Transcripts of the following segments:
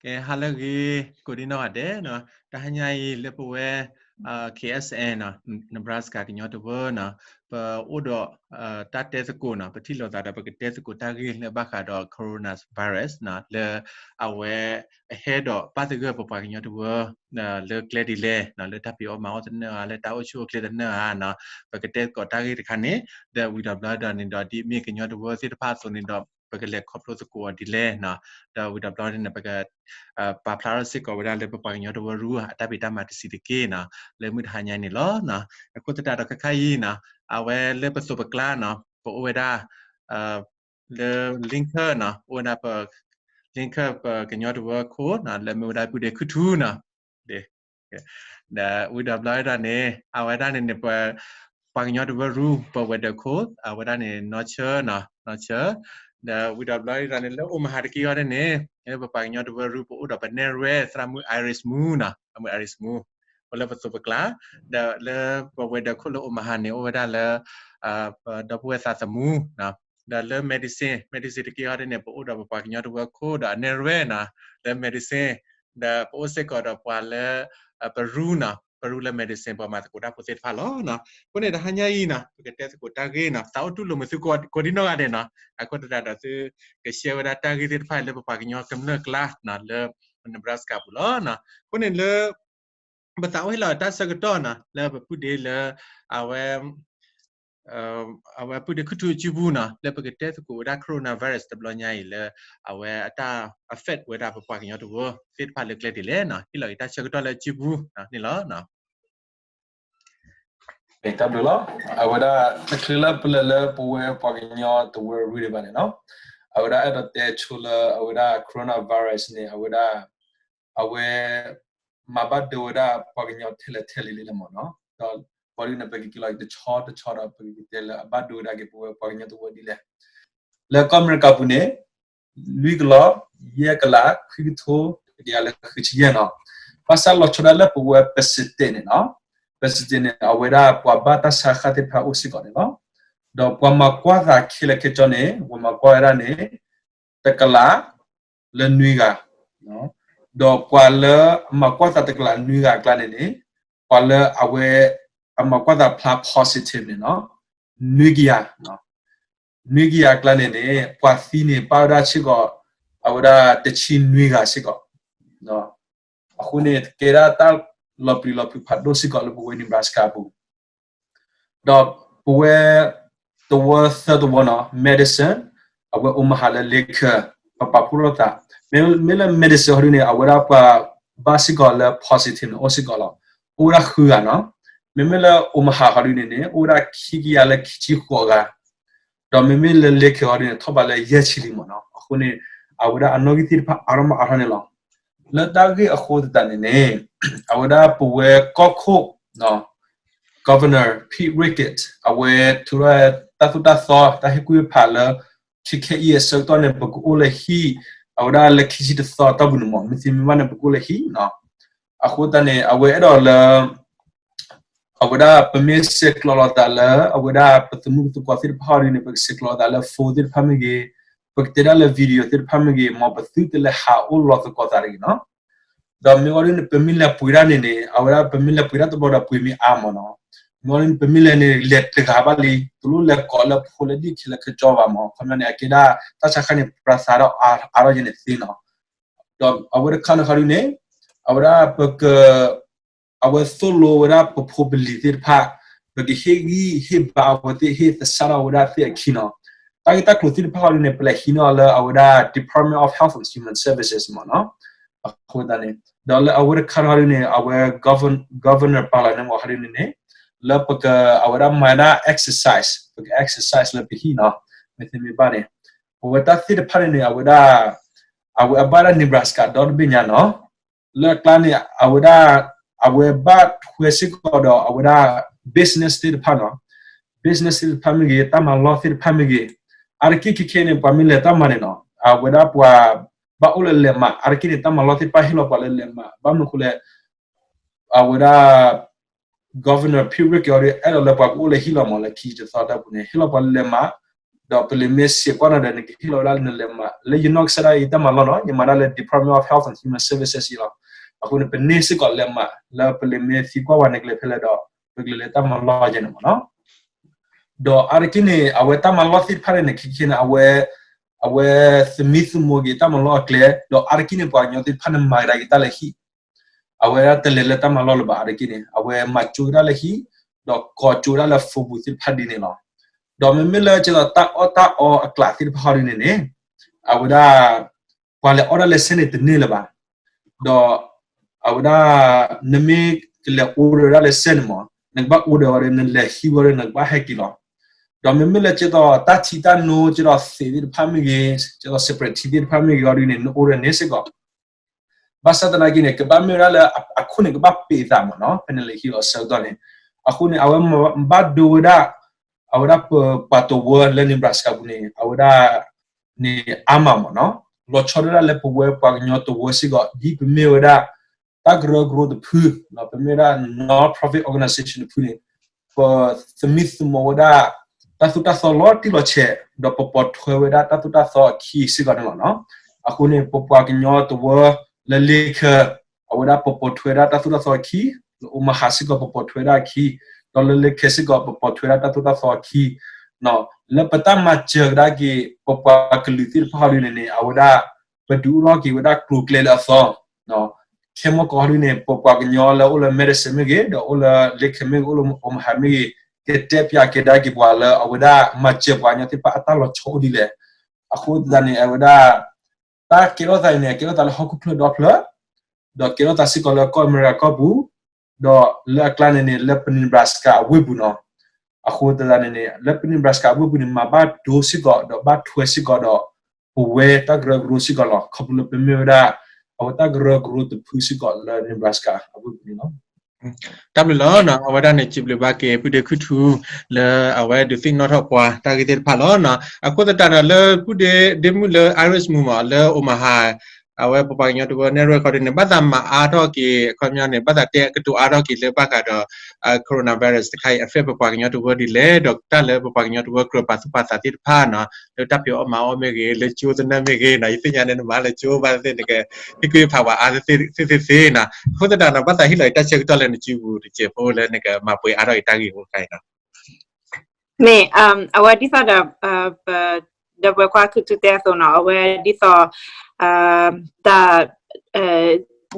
ကဲ ဟါလၢအဂ့ၤ ကိးဒံနီၢ်ဂၤဒဲးနီၤ, တဟါညါအံၤလၢပဝဲ KSN နီၤ Nebraska ကညီတဝၢနီၤ, ပအိၣ်ဒီး တၢ်တဲသကိးနီၤ, ပထံၣ်လိာ်သးဒီး ပကတဲသကိးတၢ်ဂ့ၢ်လၢဘၣ်ဃးဒီး coronavirus နီၤ, လၢအဝဲအဟဲဒီးပာ်သဂၢၢ်ပပှၤကညီတဝၢ လၢကျဲဒ်လဲၣ်နီၤ, လၢတၢ်ဖံးအီၣ်မၤအီၣ်တနၢၣ်ဧါ, လၢတၢ်အိၣ်ဆူၣ်အိၣ်ချ့တနၢၣ်ဧါနီၤ, ပကတဲသကိးတၢ်ဂ့ၢ်တခါန့ၣ်, ဒီးဝံၤဒီးဘျီဒီးန့ၣ်ဒီး ဒ်မ့ၢ်ကညီတဝၢသ့ၣ်တဖၣ်အသိးန့ၣ်ဒီး ပကလဲၤခီဖျိသကိးအီၤဒ်လဲၣ်နီၤ, ဒီးဝံၤဒီးဘျီန့ၣ် ပက ပာ်ဖျါထီၣ်စ့ၢ်ကီးဝဲဒၣ်လၢပပှၤကညီတဝၢရူ အတၢ်ဖံးတၢ်မၤတဆံးတက့ၢ်နီၤ, လၢမုၢ်တဟါညါန့ၣ်လီၤ. အဃိသတးဒီးခဲခါအံၤနီၤ, အဝဲလၢပသိးပကျါနီၤ, ပအိၣ်ဝဲဒၣ် လၢ linker နီၤ, အိၣ်ဝဲဒၣ်ပ linker ပကညီတဝၢခိၣ်နီၤ, လၢမ့ၢ်ဝဲဒၣ်ပုၢ်ဒ့ခုၣ်ထူနီၤ, ဒီးဝံၤဒီးဘျီဒီးန့ၣ် အဝဲဒၣ်န့ၣ်န့ၣ် ပ ပှၤကညီတဝၢရူ ပ weather ခိၣ် အဝဲဒၣ်န့ၣ် နီၢ်ဆၢနီၤ, နီၢ်ဆၢ, ဒီးဝံၤဒီးဘျီဒီးန့ၣ် လၢ Omaha တက့ၢ်အီၤဒ်န့ၣ် လၢပပှၤကညီတဝၢရူ ပအိၣ်ဒီးပနဲၣ်ရွဲၣ် သရၣ်မုၣ် Iris Mui နီၤ, သရၣ်မုၣ် Iris Mui, အိၣ်လၢပသိးပကျါ, ဒီးလၢပ weather ခိၣ်လၢ Omaha န့ၣ် အိၣ်ဝဲဒၣ်လၢ ပဒီပုၢ်ဝဲၢ်သးသမူနီၤ, ဒီးလၢ medicine, medicine တက့ၢ်အီၤဒ်န့ၣ် ပအိၣ်ဒီးပပှၤကညီတဝၢခိၣ်ဒီးအနဲၣ်ရွဲၣ်နီၤ, လၢ medicine, ဒီးပအိၣ်စ့ၢ်ကီးဒီးပှၤလၢ ပရူနီၤ, ပရူလၢ medicine ပှၤမၤသကိးတၢ်ဖိသ့ၣ်တဖၣ်လီၤနီၤ. အဃိန့ၣ် တဟါညါအံၤနီၤ, ပကတဲသကိးတၢ်ဂ့ၢ်နီၤ, သးအိၣ်တူၢ်လိာ်မုာ်သုကိးဒံနီၢ်ဂၤဒဲးနီၤ, အဃိသတးဒီးသု က share ဝဲဒၣ်တၢ်ဂ့ၢ်သ့ၣ်တဖၣ်လၢပပှၤကညီကမျၢၢ်ကျါနီၤ, လၢ Nebraska ပူၤလီၤနီၤ. အဃိန့ၣ်လၢ ပသးအိၣ်ဟ့ၣ်လီၤတၢ်ဆၢကတီၢ်နီၤ, လၢပပုၢ်ဒ့လၢ အဝဲ အဝဲပုၢ်ဒ့ခုၣ်ထူအစုပူၤနီၤ, လၢပကတဲသကိးဝဲဒၣ် coronavirus တဘျီညါအံၤလၢ အဝဲအတၢ် affect ဝဲဒၣ်ပပှၤကညီတဝၢသ့ၣ်တဖၣ်လၢကျဲဒ်လဲၣ်နီၤ, ဟ့ၣ်လီၤက့ၤတၢ်ဆၢကတီၢ်လၢအစုပူၤန့ၣ်လီၤ. တၢ်ဘျုးလီၤ. အဝဲဒၣ် တချုးလၢပလဲၤလၢပဝဲပှၤကညီတဝၢရူဒံးဘၣ်န့ၣ်နီၤ, အဝဲဒၣ်အဲၣ်ဒိးတဲဆိလၢအဝဲဒၣ် coronavirus န့ၣ် အဝဲဒၣ် အဝဲ မၤဘၣ်ဒိဝဲဒၣ်ပှၤကညီထဲလဲၣ်ထဲလဲၣ်လံလၢမ့ၢ်နီၤ, ဒီးပှၤဒ်န့ၣ် ပကက့ၤလီၤတဆီတဆီဒီး ပကက့ၤတဲလၢအဘၣ်ဒိဝဲဒၣ်က့ၤပဝဲပှၤကညီတဝၢဒ်လဲၣ်. လၢကီၢ်အမဲရကၤပူၤန့ၣ် လွံၢ်ကလီၢ် ယဲၢ်ကလး ခွံကထိ တကယၤလၢဃုဆံယဲၢ်နီၤ, ဘၣ်ဆၣ်လီၤဆီဒၣ်လၢပဝဲ Pacific န့ၣ်နီၤ, Pacific န့ၣ် အဝဲဒၣ်ပှၤဘၣ်တၢ်ဆါဃၣ်သ့ၣ်တဖၣ်အိၣ်စ့ၢ်ကီးန့ၣ်လီၤ. ဒီးပှၤမၤကွၢ်သးခဲလၢာ်ခဲဆ့န့ၣ် ပှၤမၤကွၢ်ဝဲဒၣ်န့ၣ် တကလး လၢနွံဂၤ, ဒီးပှၤလၢအမၤကွၢ်သးတကလးနွံဂၤအကျါန့ၣ်န့ၣ် ပှၤလၢအဝဲ အမၤကွၢ်သးဖျါ positive န့ၣ်နီၤ နွံကယၤ, နွံကယၤအကျါန့ၣ်န့ၣ် ပှၤသံန့ၣ် ပာ်ဝဲဒၣ်စ့ၢ်ကီး အဝဲဒၣ်တဆံနွံဂၤစ့ၢ်ကီး. အဃိန့ၣ် ကဲဒၣ်တၢ်လီၤပျံၤလီၤဖုးဖးဒိၣ်စ့ၢ်ကီး လၢပဝဲ Nebraska အပူၤ ဒီးပဝဲ တဝၢသၢတဝၢနီၤ Madison, အဝဲ Omaha လၢ Lincoln, ပပာ်ဖှိၣ်လိာ်သး, မ့မ့ၢ်လၢ Madison ဟီဒုန့ၣ် အဝဲဒၣ်ပှၤဘၣ်စ့ၢ်ကီးလၢ positive န့ၣ် အိၣ်စ့ၢ်ကီးလီၤ, အိၣ်ဝဲဒၣ်ဃုဂၤနီၤ. မ့မ့ၢ်လၢ Omaha ဟီဒုန့ၣ်န့ၣ် အိၣ်ဝဲဒၣ်ခံကယၤလၢခံဆံဃိးဂၤ, ဒီးမ့မ့ၢ်လၢ Lincoln ဟီဒုန့ၣ် ထီၣ်ဘးလၢယဲၢ်ဆံလံမ့ၢ်နီၤ. အဃိန့ၣ် အဝဲဒၣ်အနီၣ်ဂံၢ်သ့ၣ်တဖၣ်အါထီၣ်မးအါထီၣ်န့ၣ်လီၤ. လၢတၢ်ဂ့ၢ်အဃိသတးန့ၣ်န့ၣ် အဝဲဒၣ်ပဝဲကီၢ်ခိၣ် Governor Pete Ricketts အဝဲထုးထီၣ်တၢ်သိၣ်တၢ်သီ တၢ်ဟ့ၣ်ကူၣ်ဟ့ၣ်ဖးလၢ ခဲခဲအံၤအဆၢကတီၢ်န့ၣ် ပကအိၣ်လၢဟံၣ် အဝဲဒၣ်လၢခံဆံတသီအတီၢ်ပူၤန့ၣ်မ့ၢ် မ့ၢ်သ့မ့ၢ်ဘၣ်န့ၣ် ပကအိၣ်လၢဟံၣ်နီၤ. အဃိသတးန့ၣ် အဝဲအဲၣ်ဒိးလၢ အဝဲဒၣ်ပမ့ၢ်ဆဲးကျိးလိာ်သးလၢ အဝဲဒၣ်ပသမူသကိးသ့ၣ်တဖၣ်ဟီဒုန့ၣ် ပကဆဲးကျိးလိာ်သးလၢ phone သ့ၣ်တဖၣ်မ့ၢ်ဂ့ၤ, ပကတဲဒၣ်လၢ video သ့ၣ်တဖၣ်မ့ၢ်ဂ့ၤ, မ်ပသုတလဲၤဟးအိၣ်လီၤသကိးသးတဂ့ၤနီၤ. ဒီးမ့ၢ်ဝဲဒ်န့ၣ် ပမ့ၢ်လဲၤပှ့ၤဒၣ်န့ၣ်န့ၣ် အဝဲဒၣ်ပမ့ၢ်လဲၤပှ့ၤဒၣ်တဘျီဒီးပှ့ၤမ့ၢ်အါမးနီၤ. မ့ၢ်ဝဲဒ်န့ၣ် ပမ့ၢ်လဲၤန့ၣ် လဲၤတဂၤဘၣ်လံ, တလိၣ်လဲၤကိးလၢဖိလၢဒံၣ်ခဲလၢာ်ခဲဆ့ဘၣ်မး, ခီပညီန့ၣ် အကဲဒၣ်တၢ်ဆါဃၣ်န့ၣ် ပြၤသးဒီးအါထီၣ်ယဲန့ၣ်သ့နီၤ. ဒီးအဝဲတခါန့ၣ်ဟီဒုန့ၣ် အဝဲဒၣ်ပက အဝဲသိၣ်လိဝဲဒၣ်ပဖိပလံၤသ့ၣ်တဖၣ်, ပကဟ့ၣ်ဂံၢ်ဟ့ၣ်ဘါအဝဲသ့ၣ် ဟ့ၣ်သဆၣ်ထီၣ်ဝဲဒၣ်သ့ၣ်အခံနီၤ. တၢ်ဂ့ၢ်တၢ်ကျိၤသ့ၣ်တဖၣ်ဟီဒုန့ၣ် ပလဲၤဟံးန့ၢ်အီၤလၢအဝဲဒၣ် Department of Health and Human Services မ့ၢ်နီၤ. အဃိသတးန့ၣ် ဒီးလၢအဝဲတခါန့ၣ်ဟီဒုန့ၣ် အဝဲ governor ပာ်လီၤန့ၢ်အီၤဟီဒုန့ၣ်န့ၣ် လၢပက အဝဲဒၣ်မၤဒၣ် exercise, ပက exercise လၢပဟံၣ်နီၤ. မ့ၢ်သ့မ့ၢ်ဘၣ်န့ၣ် ပဝဲတၢ်သ့ၣ်တဖၣ်န့ၣ်န့ၣ် အဝဲဒၣ် အဝဲအဘၣ်ဒၣ် Nebraska ဒီတဘ့ၣ်ညါနီၤ. လၢအကျါန့ၣ် အဝဲဒၣ် အဝဲဘၣ်ထွဲစ့ၢ်ကီးဒီး အဝဲဒၣ် business သ့ၣ်တဖၣ်နီၤ. business သ့ၣ်တဖၣ်မ့ၢ်ဂ့ၤ, တၢ်မၤလီၢ်သ့ၣ်တဖၣ်မ့ၢ်ဂ့ၤ, အါတက့ၢ်ခဲခဲန့ၣ် ပှၤမ့ၢ်လဲၤတၢ်မၤန့ၣ်နီၤ, အဝဲဒၣ်ပှၤဘၣ်အိၣ်လၢလဲၤမး, အါတက့ၢ်န့ၣ် တၢ်မၤလီၢ်သ့ၣ်တဖၣ်ဟ့ၣ်လီၤပှၤလၢလဲၤမး, ဘၣ်မနုၤအဃိလဲၣ် အဝဲဒၣ် Governor Pete Ricketts အီၤဒီး အဲၣ်ဒိးလၢပှၤကအိၣ်လၢဟံၣ်လီၤမး လၢခံတသီတၢ်ပူၤန့ၣ် ဟ့ၣ်လီၤပှၤလၢလဲၤမး, ဒီးပလံာ်မ့ၢ်စံးကွၢ်နၤဒီး နကဟ့ၣ်လီၤဝဲဒၣ်လၢနလဲၤမၤ လၢယနီၢ်ကစၢ်ဒၣ်အံၤတၢ်မၤလီၢ်နီၤ, ယမၤဒၣ်လၢ Department of Health and Human Services အံၤလီၤ. အဃိန့ၣ် ပန့ၢ်စ့ၢ်ကီးလဲၤမၤ လၢပလံာ်မ့ၢ်သံကွၢ်ဝဲနကျဲဖဲလဲၣ်ဒီး ပကလဲၤလၢတၢ်မၤလီၢ်ယဲန့ၣ်မ့ၢ်နီၤ. ဒီးအါတက့ၢ်န့ၣ် အဝဲတၢ်မၤလီၢ်သ့ၣ်တဖၣ်န့ၣ် ခဲခဲန့ၣ် အဝဲ အဝဲသမံသမိးက့ၤတၢ်မၤလီၢ်အကျဲ, ဒီးအါတက့ၢ်န့ၣ် ပှၤကညီသ့ၣ်တဖၣ်န့ၣ် မၤကဒါက့ၤတၢ်လၢဟံၣ်, အဝဲဒၣ်တလဲၤလၢတၢ်မၤလီၢ်လၢၤဘၣ် အါတက့ၢ်န့ၣ် အဝဲမၤကၠိဝဲဒၣ်လၢဟံၣ်, ဒီးကိးကၠိဝဲဒၣ်လၢ phone ပူၤသ့ၣ်တဖၣ်ဒ်န့ၣ်လီၤ. ဒီးမ့မ့ၢ်လၢကဲသိးတၢ်အီၣ်တၢ်အီအကျးသ့ၣ်တဖၣ်ဟီဒ်န့ၣ်န့ၣ် အဝဲဒၣ် ပှၤလဲၤအီၣ်ဒၣ်လၢစဲန့ၣ်တန့ၢ်လၢၤဘၣ်. ဒီး အဝဲဒၣ် နမ့ၢ်ကလဲၤ order ဒၣ်လၢစဲန့ၣ်မ့ၢ် နကဘၣ် order ဝဲဒီး နလဲၤဟံးဝဲဒီး နကဘၣ်ဟဲက့ၤလီၤ. ဒီးမ့မ့ၢ်လၢကဲသိးတၢ်ထံတၢ်နိ ကဲသိးသံးသ့ၣ်တဖၣ်မ့ၢ်ဂ့ၤ, ကဲသိး separate ထံသ့ၣ်တဖၣ်မ့ၢ်ဂ့ၤ အီၤဒ်န့ၣ် နအိၣ်ဒီးန့ၣ်စ့ၢ်ကီး ဘၣ်ဆၣ်သနာ်က့န့ၣ် ကဘၣ်မ့ၢ်ဝဲဒၣ်လၢအခိၣ်န့ၣ် ကဘၣ်ပ့းသးမ့ၢ်နီၤ ဖဲနလဲၤဟံးလီၤဆၢကတီၢ်န့ၣ်. အဃိန့ၣ် အဝဲဘၣ်ဒိဝဲဒၣ် အဝဲဒၣ်ပပှၤတဝၢလၢ Nebraska ပူၤန့ၣ် အဝဲဒၣ်န့ၣ်အါမးမ့ၢ်နီၤ. လီၤဆီဒၣ်တၢ်လၢပဝဲပှၤကညီတဝၢစ့ၢ်ကီး ဒ်ပမ့ၢ်ဝဲဒၣ် တၢ်ကရၢကရိတဖု, ပမ့ၢ်ဝဲဒၣ် non-profit organization တဖုန့ၣ် ပသမံသမိးဝဲဒၣ် တၢ်သိၣ်တၢ်သီလီၤတံၢ်လီၤဆဲး ဒီးပပိာ်ထွဲဝဲဒၣ်တၢ်သိၣ်တၢ်သီအခံစ့ၢ်ကီးန့ၣ်လီၤနီၤ. အဃိန့ၣ် ပပှၤကညီတဝၢလၢ Lakeland အဝဲဒၣ်ပပိာ်ထွဲဒၣ်တၢ်သိၣ်တၢ်သီအခံ, လၢ Omaha စ့ၢ်ကီးပပိာ်ထွဲဒၣ်အခံ, ဒီးလၢ Lakeland စ့ၢ်ကီးပပိာ်ထွဲဒၣ်တၢ်သိၣ်တၢ်သီအခံ, လၢပတၢ်မၤစၢၤကဒါက့ၤ ပပှၤကလုာ်သ့ၣ်တဖၣ်ဟီဒ်န့ၣ်န့ၣ် အဝဲဒၣ် ပဒုးအိၣ်ထီၣ်က့ၤဝဲဒၣ်ကျိၤကျဲလၢအသီ ခဲမုၢ်ကီၢ်ဟီဒ်န့ၣ် ပပှၤကညီလၢအိၣ်လၢ Madison မ့ၢ်ဂ့ၤ, ဒီးအိၣ်လၢ Lakeland မ့ၢ်ဂ့ၤ, အိၣ်လၢ Omaha မ့ၢ်ဂ့ၤ, ကတဲပၠးကဒါက့ၤပှၤလၢအဝဲဒၣ်မၤစၢၤပှၤကညီသ့ၣ်တဖၣ်အတၢ်လီၤဆီအိၣ်ဒ်လဲၣ်. အဃိသတးန့ၣ် အဝဲဒၣ် တၢ်ကဲထီၣ်သးအံၤန့ၣ် ကဲထီၣ်သးလၢဟီၣ်ခိၣ်ချၢဒီဖျၢၣ်, ဒီးကဲထီၣ်သးစ့ၢ်ကီးလၢကီၢ်အမဲရကၤကီၢ်ပူၤ, ဒီးလၢအကျါန့ၣ်န့ၣ် လၢပ Nebraska အဝ့ၢ်ပူၤနီၤ. အဃိသတးန့ၣ်န့ၣ် လၢပ Nebraska အဝ့ၢ်ပူၤန့ၣ် မၤဘၣ်ဒိစ့ၢ်ကီး ဒီးဘၣ်ထွဲစ့ၢ်ကီးဒီး ပဝဲတၢ်ကရၢကရိစ့ၢ်ကီးလီၤ. ခီဖျိလၢပမ့ၢ်ဝဲဒၣ် အဝဲတၢ်ကရၢကရိတဖုစ့ၢ်ကီးလၢ Nebraska အဝ့ၢ်ပူၤန့ၣ်လီၤ. တၢ်ဘျုးလီၤနီၤ, အဝဲဒၣ်န့ၣ် စံးဘျုးဘၣ်က့ၤ ပုၢ်ဒ့ခုၣ်ထူ လၢအဝဲဒုးသ့ၣ်နီၣ်ထီၣ်ပှၤတၢ်ဂ့ၢ်သ့ၣ်တဖၣ်လီၤနီၤ. အဃိသတးဒီးလၢပုၢ်ဒ့ဒ့မုၣ်လၢ Iris မုၢ်မး လၢ Omaha အဝဲပပှၤကညီတဝၢ network ခီဒ်န့ၣ် ဘၣ်သးမၤအါထီၣ်က့ၤ အခီပညီန့ၣ် ဘၣ်သးတဲကတိၤအါထီၣ်က့ၤလၢဘၣ်ဃးဒီး coronavirus တခါအံၤ affect ပပှၤကညီတဝၢဒ်လဲၣ်, ဒီးတၢ်လၢပပှၤကညီတဝၢကြၢးပာ်သူၣ်ပာ်သးသ့ၣ်တဖၣ်နီၤ, လၢတၢ်ဖံးအီၣ်မၤအီၣ်မ့ၢ်ဂ့ၤ, လၢကၠိသနၢၣ်မ့ၢ်ဂ့ၤနီၤ, ယသ့ၣ်ညါန့ၣ် နမၤလၢကၠိဘၣ်သ့ၣ်သ့ၣ် နကဟ့ၣ်ကူၣ်ဟ့ၣ်ဖးပှၤအါသ့ၣ်သ့ၣ်သ့နီၤ. အဃိသတးဒီး ဘၣ်သးဟ့ၣ်လီၤအံၤတၢ်ဆၢကတီၢ်လၢနစုပူၤတစဲးဖိလၢနကမၤပှဲၤအါထီၣ်အံၤတၢ်ဂ့ၢ်အဃိတခါအံၤနီၤ. မ့ၢ် အဝဲဒ်သိးဒီး ပ ဒီပုၢ်ဝဲၢ်ခွါခုၣ်ထူတဲအသိးနီၤ, အဝဲဒ်သိး တၢ် ဒ်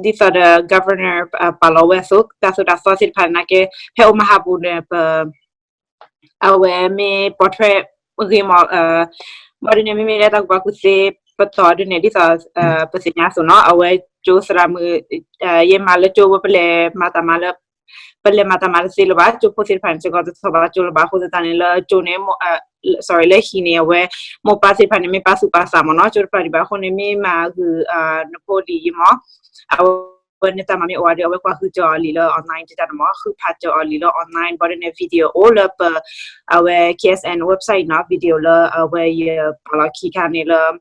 သိးဒီး governor ပာ်လီၤဝဲအသိး တၢ်သိၣ်တၢ်သီသ့ၣ်တဖၣ်နာ်က့ ဖဲ Omaha ပူၤန့ၣ် ပ အဝဲမ့ၢ်ပိာ်ထွဲဂ့ၤမး, ဘၣ်ဒ်န့ၣ် မ့မ့ၢ်လၢတၢ်ကူၣ်ဘၣ်ကူၣ်သ့ပတီၢ်ဒ်န့ၣ် ဒ်သိး ပသ့ၣ်ညါအသိးနီၤ, အဝဲကၠိသရၣ်မုၣ် ယမၤလၢကၠိဝဲ ပလဲၤမၤတၢ်မၤလၢ ပလဲၤမၤတၢ်မၤတသ့လၢၤဘၣ်, ကၠိဖိသ့ၣ်တဖၣ်န့ၣ် စ့ၢ်ကီးတထီၣ်ဘၣ်ကၠိလၢၤဘၣ်, အဃိသတးန့ၣ် လၢကၠိန့ၣ် sorry လၢဟံၣ်န့ၣ် အဝဲ မိၢ်ပၢ်သ့ၣ်တဖၣ်န့ၣ် မ့ၢ်ပာ်သူၣ်ပာ်သးမ့ၢ်နီၤ, ကၠိတဖၣ်ဒံးဘၣ်အဃိန့ၣ် မ့ၢ်မၤဂုာ် နဖိလံၤယံၤမး, အဝဲန့ၣ်တၢ်မၤမ့ၢ်အိၣ်ဝဲဒီး အဝဲကွၢ်ဃုစၢၤအီၤလံာ်လၢ online တတၢ်န့ၣ်မး, ဃုဖးစၢၤအီၤလံာ်လၢ online ဘၣ်ဒ်န့ၣ် video အိၣ်လၢပ အဝဲ K S N website နီၤ, video လၢအဝဲယပာ်လီၤခံခါန့ၣ်လၢ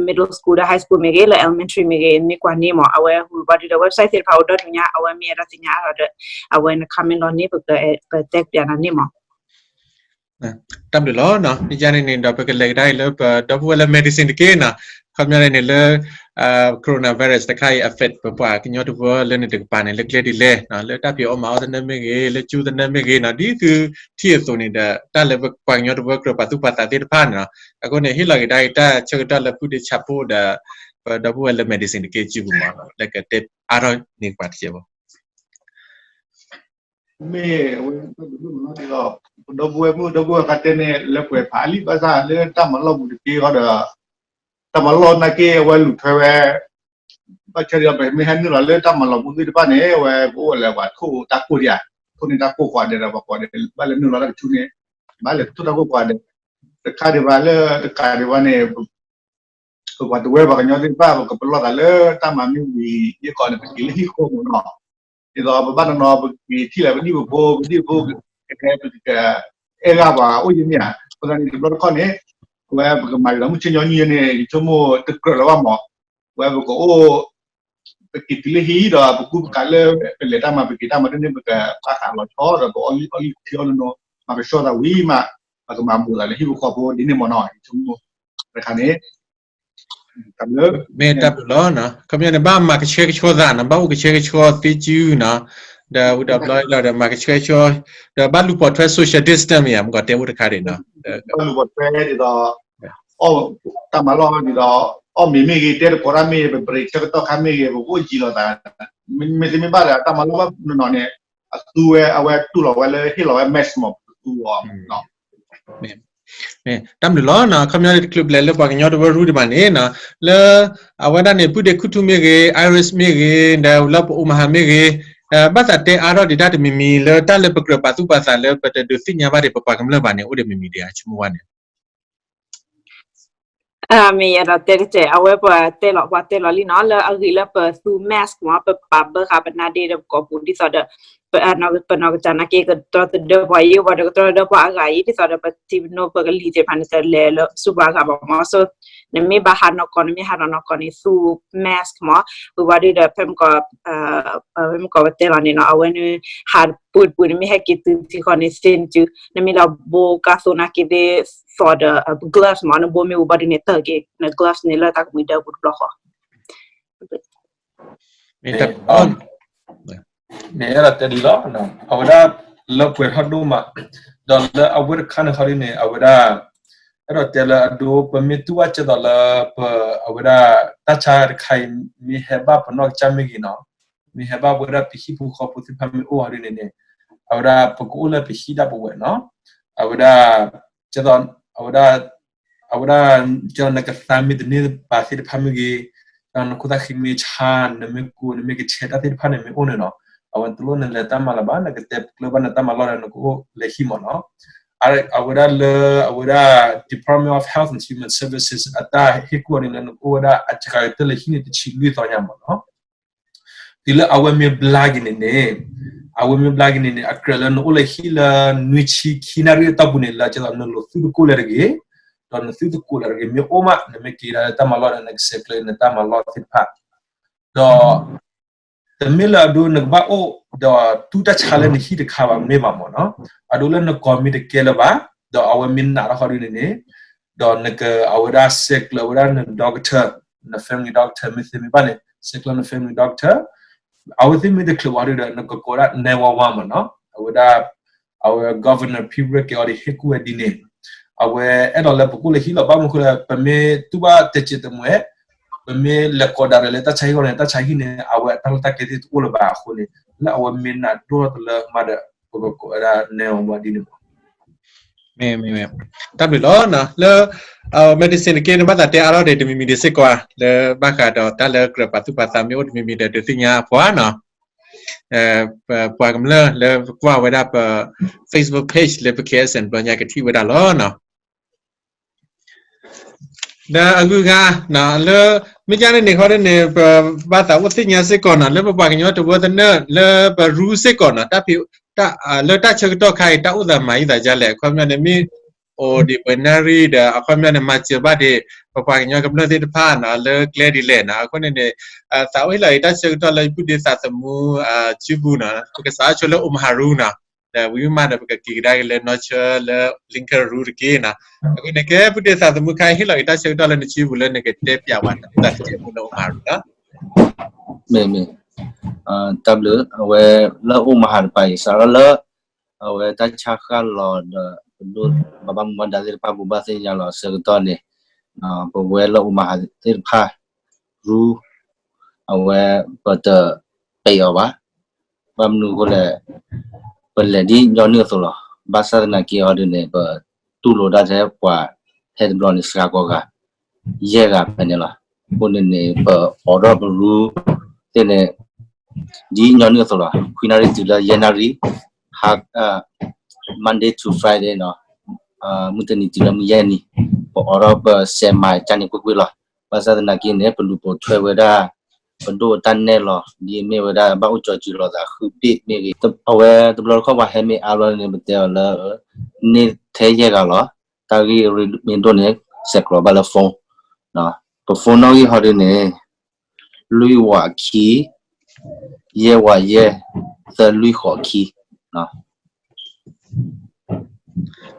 middle school ဒီး high school မ့ၢ်ဂ့ၤ, လၢ elementary မ့ၢ်ဂ့ၤ, မ့ၢ်ကွၢ်န့ၢ်မး, အဝဲဟူဘၣ်ဒ်ဒီး website သ့ၣ်တဖၣ်အိၣ်ဒီဒူၣ်ညါ, အဝဲမ့ၢ်အဲၣ်ဒိးသ့ၣ်ညါအါထီၣ်ဒီး အဝဲန့ၣ် comment လီၤန့ၢ် ပက ပတဲပၠးနၤန့ၢ်မး. တၢ်ဘျုးလီၤနီၤ, ယန့ၣ်န့ၣ်ဒီး ပကလဲၤကဒါအံၤလၢပဒီပုၢ်ဝဲၢ်လၢ medicine တက့ၢ်နီၤ, ခီပညီန့ၣ်လၢ coronavirus တခါအံၤ affect ပပှၤကညီတဝၢလၢန့ၣ်တကပၤန့ၣ် လၢကျဲဒ်လဲၣ်, လၢတၢ်ဖံးအီၣ်မၤအီၣ်သနၢၣ်မ့ၢ်ဂ့ၤ, လၢကၠိသနၢၣ်မ့ၢ်ဂ့ၤနီၤ, ဒ်သုထံၣ်အသိးန့ၣ်ဒီး တၢ်လၢပပှၤကညီတဝၢကြၢးပာ်သူၣ်ပာ်သးသ့ၣ်တဖၣ်န့ၣ်နီၤ, အဃိန့ၣ် ဟ့ၣ်လီၤက့ၤဒၣ်အံၤ တၢ်ဆၢကတီၢ်လၢပုၢ်ဒ့ဆၣ်ဖိဒီး ပဒီပုၢ်ဝဲၢ်လၢ medicine တက့ၢ်စုပူၤမး, လၢကတဲအါထီၣ်န့ၢ်ပှၤတက့ၢ်ဖိ မ့ၢ်ဝဲ ဒီပုၢ်ဝဲၢ်မုၣ် ဒီပုၢ်ဝဲၢ်ခါတဲန့ၣ် လၢပှဲၤဖးလံ ဘၣ်ဆၣ်လၢတၢ်မၤလီၢ်ပူၤတက့ၢ်ဃီဒီး တၢ်မၤလီၢ်နာ်က့ အဝဲလူၤထွဲဝဲ ဘၣ်ဆၣ်ဒီး ပမ့ၢ်ဟဲနုာ်လီၤလၢတၢ်မၤလီၢ်ပူၤသ့ၣ်တဖၣ်န့ၣ် အဝဲကအိၣ်လၢပှၤထိၣ်တၢ်ကိၢ်ဒံးဧါ, ထိၣ်န့ၢ်တၢ်ကိၢ်ကိးဂၤဒဲးဒီး ပှၤကိးဂၤဒဲး ဘၣ်လဲၤနုာ်လီၤတၢ်ကဆူန့ၣ် ဘၣ်လဲၤထိၣ်တၢ်ကိၢ်ကိးဂၤဒဲး တခါဒံးဘၣ်လၢတကးဒံးဘၣ်န့ၣ် ပပှၤတဝၢပှၤကညီသ့ၣ်တဖၣ် ပကပလီၢ်သးလၢတၢ်မၤမ့ၢ်ဝံၤ ယဲၢ်ကီးန့ၣ် ပက့ၤလၢဟံၣ်ဃီမ့ၢ်နီၤ, ဒ်သိးပဘၣ်နီၤနီၤ ပက့ၤထံၣ်လၢပဒံၣ်ပဖိ ပဒံၣ်ပဖိ ကဟဲပကအဲၣ်ဂၢၢ်ပှၤအိၣ်ယဲၢ်မ့ၢ်ဧါ, အဃိသတးန့ၣ် တဘျီတခီၣ်န့ၣ် အဝဲပကမၤက့ၤလီၤမုၢ်ဆ့ၣ်ညီနုၢ်န့ၣ် ယဆိကမိၣ်တကြၢးလၢၤဘၣ်မး, အဝဲပကအိၣ် ပက့ၤတုၤလၢဟံၣ်ဒီး ပကူပကၤလၢ ပလဲၤတၢ်မၤ ပက့ၤတၢ်မၤဒ်န့ၣ် ပကဘၣ်သးလီၤဆီဒီး ပအီၣ်လံအီထံအီလီၤနီၤ မၤကဆှီသးဝံၤမး, ပကမၤဘူးသးလၢဟံၣ်ဖိဃီဖိဒ်န့ၣ်မ့ၢ်နီၤ, ယဆိကမိၣ်တခါန့ၣ် မ့ၢ်တၢ်ဘျုးလီၤနီၤ, ခီပညီန့ၣ် ဘၣ်မၤကဆှဲကဆှီသးနီၤ, ဘၣ်အိၣ်ကဆှဲကဆှီသ့စုနီၤ, ဒီးဝံၤဒီးဘျီဒီးမၤကဆှဲကဆှီ, ဒီးဘၣ်လူၤပိာ်ထွဲ social distance မ့ၢ်ဧါ, မ့ၢ်ကီးတဲအိၣ်တခါဒံးနီၤ, ဘၣ်လူၤပိာ်ထွဲဒ်သိး တၢ်မၤလီၢ်ဒ်သိး အီၣ်မ့ၤမ့ၢ်ဂ့ၤ တဲတကိးတၢ်မ့ၢ်ဂ့ၤ ပ break ဆၢကတီၢ်ခါမ့ၢ်ဂ့ၤ ပကအိၣ်ယံၤလိာ်သး, မ့တမ့ၢ်ဘၣ်ဒီး တၢ်မၤလီၢ်ဘၣ်နီၤန့ၣ် အသူဝဲ အဝဲတူၢ်လီၤဝဲလၢဟ့ၣ်လီၤဝဲ mask မ့ၢ် ပကသူအီၤ မ့ၢ် တၢ်ဘျုးလီၤနီၤ, ခီပညီန့ၣ် တချုးပလဲၤလၢပှၤကညီတဝၢရူဒံးဘၣ်န့ၣ်နီၤ, လၢအဝဲဒၣ်န့ၣ် ပုၢ်ဒ့ခူၣ်ထူမ့ၢ်ဂ့ၤ, Iris မ့ၢ်ဂ့ၤ, ဒီးလၢပအိၣ်မၤဟးမ့ၢ်ဂ့ၤ, ဘၣ်သးတဲအါထီၣ်ဒံးတၢ်တမံၤမံၤလၢတၢ်လၢပကြၢးပာ်သူၣ်ပာ်သးလၢပတဒုးသ့ၣ်ညါဘၣ်ဒံးပပှၤကမျၢၢ်ဘၣ်န့ၣ် အိၣ်ဒံးမံၤမံၤဒံးဧါ ဆိကမိၣ်ဝဲန့ၣ် မ့ၢ်ယဲဒီးတဲတတဲာ် အဝဲပှၤတဲလီၤ ပှၤတဲလီၤလံနီၤ လၢအဂ့ၤလၢပသူ mask မ့ၢ် ပပာ်ဘၢဃာ်ပနါဒ့ဒီးပကိာ်ပူၤ ဒ်သိးဒီး ပနီၢ်ကစၢ်နာ်က့ ကတြီသဒၢပှၤယံၤ ပှၤဒီးကတြီသဒၢပှၤအဂၤအံၤ ဒ်သိးဒီးပထံပနိပကလံၤသ့ၣ်တဖၣ်န့ၣ် တလဲၤလၢဆူပှၤအဂၤဘၣ်မ့ၢ် so နမ့ၢ်ဘၣ်ဟးနီၢ်ကီၢ် နမ့ၢ်ဟးထီၣ်နီၢ်ကီၢ်န့ၣ် သူ mask မ့ၢ် ဝံၤဘၣ်ဒုးဒီး ဖဲမ့ၢ်ကီး ဖဲမ့ၢ်ကီးပတဲလီၤန့ၣ်နီၤ အဝဲန့ၣ် ဟးပူၤတပူၤ နမ့ၢ်ဟဲက့ၤတုၤထံဃီန့ၣ် သ့ၣ်နစု နမ့ၢ်လီၤဘိကါသိးနာ်က့သ့ၣ် သိးဒီး gloves မ့ၢ် နဘိမ့ၢ်ဝံၤဘၣ်ဒုးန့ၣ် တၢ်က့ၤ န gloves န့ၣ် လၢတၢ်ကမှံၤဒၢပူၤတဘျီဃီ မ့ၢ်တၢ် မ့ၢ်အဲၣ်ဒိးတဲဒ်လီၤ အဝဲဒၣ်လၢပှဲၤထီၣ်ဒိၣ်မး ဒီးလၢအဝဲတခါန့ၣ်ဟီဒ်န့ၣ် အဝဲဒၣ် အဲၣ်ဒိးတဲလၢအဒိ ပမ့ၢ်တူၢ်ဘၣ်ကဲသိးလၢပ အဝဲဒၣ် တၢ်ဆါတခါအံၤ မ့ၢ်ဟဲဘၣ်ပနီၢ်ကစၢ်မ့ၢ်ဂ့ၤနီၤ မ့ၢ်ဟဲဘၣ်ပဝဲဒၣ်ပဟံၣ်ဖိဃီဖိသ့ၣ်တဖၣ်မ့ၢ်အိၣ်ဟီဒ်န့ၣ်န့ၣ် အဝဲဒၣ် ပကအိၣ်လၢပဟံၣ်ဒၣ်ပဝဲနီၤ အဝဲဒၣ် ကဲသိး အဝဲဒၣ် အဝဲဒၣ် ကဲသိးနကသါမ့ၢ်တန့ၢ်ဘၣ်သ့ၣ်တဖၣ်မ့ၢ်ဂ့ၤ ဒီးနခိၣ်သၣ်ဃံမ့ၢ်ဆါ နမ့ၢ်ကိး နမ့ၢ်ကဆဲးတၢ်သ့ၣ်တဖၣ်န့ၣ် မ့ၢ်အိၣ်န့ၣ်နီၤ အဝဲတလိၣ်နလဲၤတၢ်မၤလၢၤဘၣ် နကတဲပကျၢၢ်ဘၣ်နတၢ်မၤလီၢ်ဒီး နကအိၣ်လၢဟံၣ်မ့ၢ်နီၤ အဝဲဒၣ်လၢ အဝဲဒၣ် Department of Health and Human Services အတၢ်ဟ့ၣ်ကူၣ်အီၤန့ၣ်လၢနကအိၣ်ဝဲဒၣ်အစှၤကတၢၢ်လၢဟံၣ်န့ၣ် တဆံလွံၢ်သီညါမ့ၢ်နီၤ တုၤလၢအဝဲမ့ၢ်ဘျါက့ၤန့ၣ်န့ၣ် အဝဲမ့ၢ်ဘျါက့ၤန့ၣ်န့ၣ် အကြၢးလၢနအိၣ်လၢဟံၣ်လၢနွံဆံခံနၣ်ရံၣ်အတီၢ်ပူၤန့ၣ် လၢကဲသိးနလိၤသုတကိၢ်လၢၤတဂ့ၤ, ဒီးနသုတကိၢ်လၢၤတဂ့ၤ မ့ၢ်အိၣ်မး နမ့ၢ်က့ၤဒၣ်လၢတၢ်မၤလီၢ်ဒီး နကဆဲးကျၢနတၢ်မၤလီၢ်သ့ၣ်တဖၣ်, ဒီး တမ့ၢ်လၢအဒိနကဘၣ်အိၣ် ဒီးတူၢ်တၢ်ဆါလၢနဟံၣ်တခါဘၣ် မ့ၢ်ဘၣ်မ့ၢ်နီၤ, အဒိလၢနကိးမ့ၢ်တကဲလၢၤဘၣ်, ဒီးအဝဲမ့ၢ်နာ်ထီၣ်ဃီဒ်န့ၣ်န့ၣ်, ဒီးနက အဝဲဒၣ်ဆဲးကျၢဝဲဒၣ်န doctor, န family doctor မ့ၢ်သ့မ့ၢ်ဘၣ်န့ၣ် ဆဲးကျၢန family doctor, အဝဲသ့ၣ်မ့ၢ်တချုးဘၣ်ဒီး နကကိးဒၣ် nine one one မ့ၢ်နီၤ, အဝဲဒၣ် အဝဲ Governor Pete Ricketts အီၤဒ်ဟ့ၣ်ကူၣ်ဝဲဒ်န့ၣ်, အဝဲအဲၣ်ဒိးလၢပကအိၣ်လၢဟံၣ်လီၤ ဘၣ်မနုၤဃိလၢ ပမ့ၢ်တူၢ်ဘၣ်တဲာ်စဲးတမှဲ, ပမ့ၢ်လဲၤကိးဒၣ်ဒီးလၢတၢ်ဆါဟံၣ်အဂီၢ်န့ၣ် တၢ်ဆါဟံၣ်န့ၣ် အဝဲအတၢ်လီၢ်တၢ်ကျဲသ့ၣ်တအိၣ်လၢၤဘၣ်အဃိန့ၣ်, လၢအဝဲမ့ၢ်နာ်ဒိၣ်ထီၣ်တလၢမးဒီး ပကကိးဝဲဒၣ် nine one one ဒ်န့ၣ်မ့ၢ် မ့ၢ် မ့ၢ် တၢ်ဘျုးလီၤနီၤ, လၢ medicine တက့ၢ်န့ၣ် ဘၣ်သးတဲအါထီၣ်ဒံးတမံၤမံၤဒံးစ့ၢ်ကီးဧါ, လၢဘၣ်ဃးဒီးတၢ်လၢကြၢးပာ်သူၣ်ပာ်သးမ့ၢ်အိၣ်တမံၤမံၤဒီး ဒုးသ့ၣ်ညါအပှၤနီၤ, ပပှၤကမျၢၢ်လၢပကွၢ်ဝဲဒၣ်ပ Facebook page လၢပ K S N ဘျီညါကထံၣ်ဝဲဒၣ်လီၤနီၤ. ဒီးအဂုၤအဂၤ လၢ မ့ၢ်ကန့ၣ်န့ၣ်ခီဒ်န့ၣ် ပဘၣ်သးအိၣ်သ့ၣ်ညါစ့ၢ်ကီးနီၤ လၢပပှၤကညီတဝၢသနၢၣ် လၢပရူစ့ၢ်ကီးနီၤ တၢ်ဖံး လၢတၢ်ဆၢကတီၢ်ခါအံၤ တၢ်အိၣ်သးမၤအံသးဒ်လဲၣ် အခီပညီန့ၣ် မ့ၢ်အိၣ်ဒံးပှဲၤနၣ်ရံၣ်ဒီး အခီပညီန့ၣ် မၤစၢၤဘၣ်ဒံး ပပှၤကညီကမျၢၢ်သ့ၣ်တဖၣ်နီၤ လၢကျဲဒ်လဲၣ်နီၤ အဃိန့ၣ်န့ၣ် သးအိၣ်ဟ့ၣ်လီၤအံၤတၢ်ဆၢကတီၢ်လၢယပုၢ်ဒ့သးသမူ စုပူၤနီၤ ပကစးဆိလၢ Omaha ရူနီၤ ဒီးဝံၤမးဒီး ပကက့ၤကဒါက့ၤလၢနီၢ်ဆၢလၢ Lincoln ရူတက့ၢ်နီၤ. အဃိန့ၣ် ကဲ ပုၢ်ဒ့သးသမူခါ ဟ့ၣ်လီၤက့ၤတၢ်ဆၢကတီၢ်လၢနစုပူၤလၢနကတဲပၠးဝဲတၢ်တစဲးဖိလၢ Omaha ရူနီၤ. မ့ၢ်မ့ၢ် တၢ်ဘျုး အဝဲလၢ Omaha တပၤအံၤ စးထီၣ်လၢ အဝဲတၢ်ဆါဃၣ်လီၤဒီး ပဒိၣ်ပှၤဘၣ်မူဘၣ်ဒါသ့ၣ်တဖၣ် ပဘၣ်သ့ၣ်ညါလီၤအဆၢကတီၢ်န့ၣ် ပဝဲလၢ Omaha သ့ၣ်တဖၣ် ရူ အဝဲပတပဲာ်အီၤဘၣ်. ဘၣ်မနုၤအဃိလဲၣ်, ပလဲၤဒ်ညီနုၢ်အသိးလီၤ. ဘၣ်ဆၣ်သနာ်က့အီၤဒ်န့ၣ် ပတူၢ်လိာ်ဒၣ်ထဲပှၤဟဲတဘျီန့ၣ် စှၤကိးဂၤ ယဲၢ်ဂၤဖဲန့ၣ်လီၤ. အဃိန့ၣ်န့ၣ် ပအိးထီၣ်ပရူသ့ၣ်န့ၣ် ဒ်ညီနုၢ်အသိးလီၤ. ခွံနၣ်ရံၣ်တုၤလၢယဲၢ်နၣ်ရံၣ်, ဟါ Monday to Friday နီၤ, မုၢ်တနံၤတုၤလၢမုၢ်ယဲၢ်နံၤ, ပအိးထီၣ်ပစဲးမၤတၢ်န့ၣ်ကွ့ၢ်ကွ့ၢ်လီၤ. ဘၣ်ဆၣ်သနာ်က့န့ၣ် ပလူၤပိာ်ထွဲဝဲဒၣ် ပဒိၣ်တၢ်နဲၣ်လီၤ. ဒ်အမ့ၢ်ဝဲဒၣ် ဘၣ်အိၣ်ကၠီၤစုၤလိာ်သးဃုဘ့ၣ်မ့ၢ်ဂ့ၤ, အဝဲတဘျီတခီၣ်ပှၤဟဲမ့ၢ်အါဘျီန့ၣ် ပတဲအီၤလၢ န့ၢ်ထဲယဲၢ်ဂၤလီၤ. တၢ်ဂ့ၢ်မ့ၢ်ဒိၣ်န့ၣ် ဆဲးကျိးဘၣ်လၢ phone, ပ phone နီၣ်ဂံၢ်ဟီဒ်န့ၣ် လွံၢ်ဝးခံ ယဲၢ်ဝးယဲၢ် သၢလွံၢ်ဃိးခံ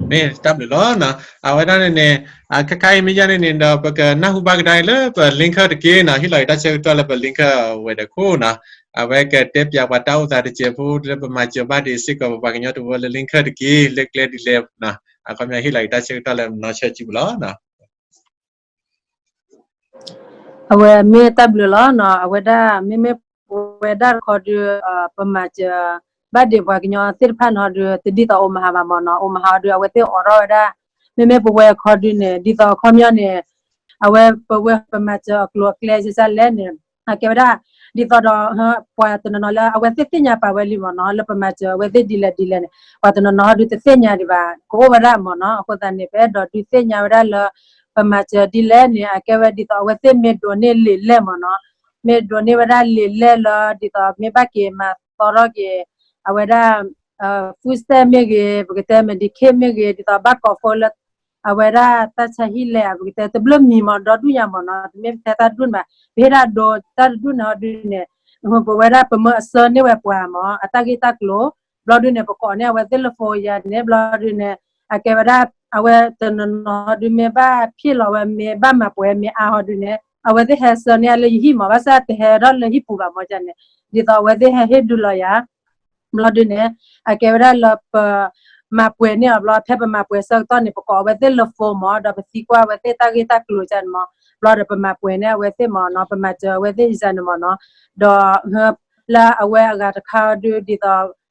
မ့ၢ်တၢ်ဘျုးလီၤနီၤ. အဝဲဒၣ်န့ၣ်န့ၣ် ခဲခါအံၤမ့ၢ်ယါန့ၣ်န့ၣ်ဒီး ပကနၢ်ဟူဘၣ်ကဒါအံၤလၢပ link တက့ၢ်နီၤ, ဟ့ၣ်လီၤက့ၤတၢ်ဆၢကတီၢ်လၢပ link ဝဲၤဒၢးခိၣ်နီၤ. အဝဲကတဲပၠးပှၤတၢ်အိၣ်သးတစဲးဖိလၢပမၤစၢၤဘၣ်ဒံးစ့ၢ်ကီးပပှၤကညီတဝၢလၢ link တက့ၢ် လၢကျဲဒ်လဲၣ်နီၤ. အခီပညီဟ့ၣ်လီၤက့ၤတၢ်ဆၢကတီၢ်လၢနီၢ်ဆၢစုပူၤလီၤနီၤ. အဝဲမ့ၢ်တၢ်ဘျုးလီၤနီၤ. အဝဲဒၣ်မ့မ့ၢ်ပဝဲဒၣ်တခီဒုး ပမၤစၢၤဘၣ်ဒံးပှၤကညီသ့ၣ်တဖၣ်န့ၣ်ဟီဒုး တဒ်သိး Omaha ဘၣ်မၢ်နီၤ. Omaha ဟီဒုး အဝဲသ့ၣ်အိးထီၣ်ဝဲဒၣ် မ့မ့ၢ်ပဝဲခီဒုးန့ၣ် ဒ်သိးအခီပညီန့ၣ် အဝဲပဝဲပမၤစၢၤအကျိၤအကျဲကစၢ်လဲၣ်န့ၣ် အကဲဝဲဒၣ် ဒ်သိးဒီး ပှၤတနီၤနီၤလၢအဝဲသ့ၣ်သ့ၣ်ညါပာ်ဝဲလံမၢ်နီၤ လၢပမၤစၢၤအဝဲသ့ၣ်ဒ်လဲၣ်ဒ်လဲၣ်န့ၣ် ပှၤတနီၤနီၤဟီဒုးတသ့ၣ်ညါဒံးဘၣ် ကအိၣ်ဝဲဒၣ်မၢ်နီၤ. အဃိသတးန့ၣ် ပအဲၣ်ဒိးဒုးသ့ၣ်ညါဝဲဒၣ်လၢ ပမၤစၢၤဒ်လဲၣ်န့ၣ် အကဲဝဲဒ်သိးအဝဲသ့ၣ်မ့ၢ်ဒိးန့ၢ်လံာ်လဲၢ်မၢ်နီၤ. မ့ၢ်ဒိးန့ၢ်ဝဲဒၣ်လံာ်လဲၢ်လၢ ဒ်သိးမ့ၢ်ဘၣ်က့ၤမၤသီထီၣ်က့ၤ အဝဲဒၣ် food stamp မ့ၢ်ဂ့ၤ ပကတဲ Medicaid မ့ၢ်ဂ့ၤ ဒ်သိးဘၣ်ကိးဖိလၢ အဝဲဒၣ်တၢ်ဆါဟံၣ်လဲၢ် ပကတဲတဘျီမံၤမၢ် ဒီဒူၣ်ညါမၢ်နီၤ. တမ့ၢ်ပတဲတၢ်တဒူၣ်န့ၣ်ဘၣ် ပဟ့ၣ်ဒၣ်ဒိတၢ်တဒူၣ်န့ၣ်ဟီဒုးန့ၣ် ပဝဲဒၣ်ပမၢအဆၢန့ၢ်ဝဲပှၤမၢ် အတၢ်ဂ့ၢ်တၢ်ကျိၤ ဘျီဒုးန့ၣ် ပကိးန့ၢ်အဝဲသ့ၣ်လၢ phone ယၤန့ၣ် ဘျီဒုးန့ၣ် အကဲဝဲဒၣ် အဝဲတနီၤနီၤဟီဒုး မ့ၢ်ဘၣ်ဖ့ၣ်လီၤဝဲ မ့ၢ်ဘၣ်မၤပှဲၤမ့ၢ်အါဟီဒုးန့ၣ် အဝဲသ့ၣ်ဟဲဆၢန့ၢ်လၢယဟံၣ်မၢ် ဘၣ်ဆၣ်တဟဲထီၣ်လၢဟံၣ်ပူၤဘၣ်မၢ်န့ၣ် ဒ်သိးအဝဲသ့ၣ်ဟဲဟ့ၣ်ဒုးလီၤယၤ ဘျီဒုးန့ၣ် အကဲဝဲဒၣ်လၢပ မၤပှဲၤန့ၢ်အီၤဘျီ ဖဲပမၤပှဲၤဆၢကတီၢ်န့ၣ် ပကိးအဝဲသ့ၣ်လၢ phone မၢ် ဒီးပသံကွၢ်အဝဲသ့ၣ်တၢ်ဂ့ၢ်တၢ်ကျိၤန့ၣ်မၢ် ဘျီဒီးပမၤပှဲၤန့ၢ်အဝဲသ့ၣ်မၢ်နီၤ ပမၤစၢၤအဝဲသ့ၣ်န့ၣ်မၢ်နီၤ ဒီး လၢအဝဲအဂၤတခါဒုး ဒ်သိး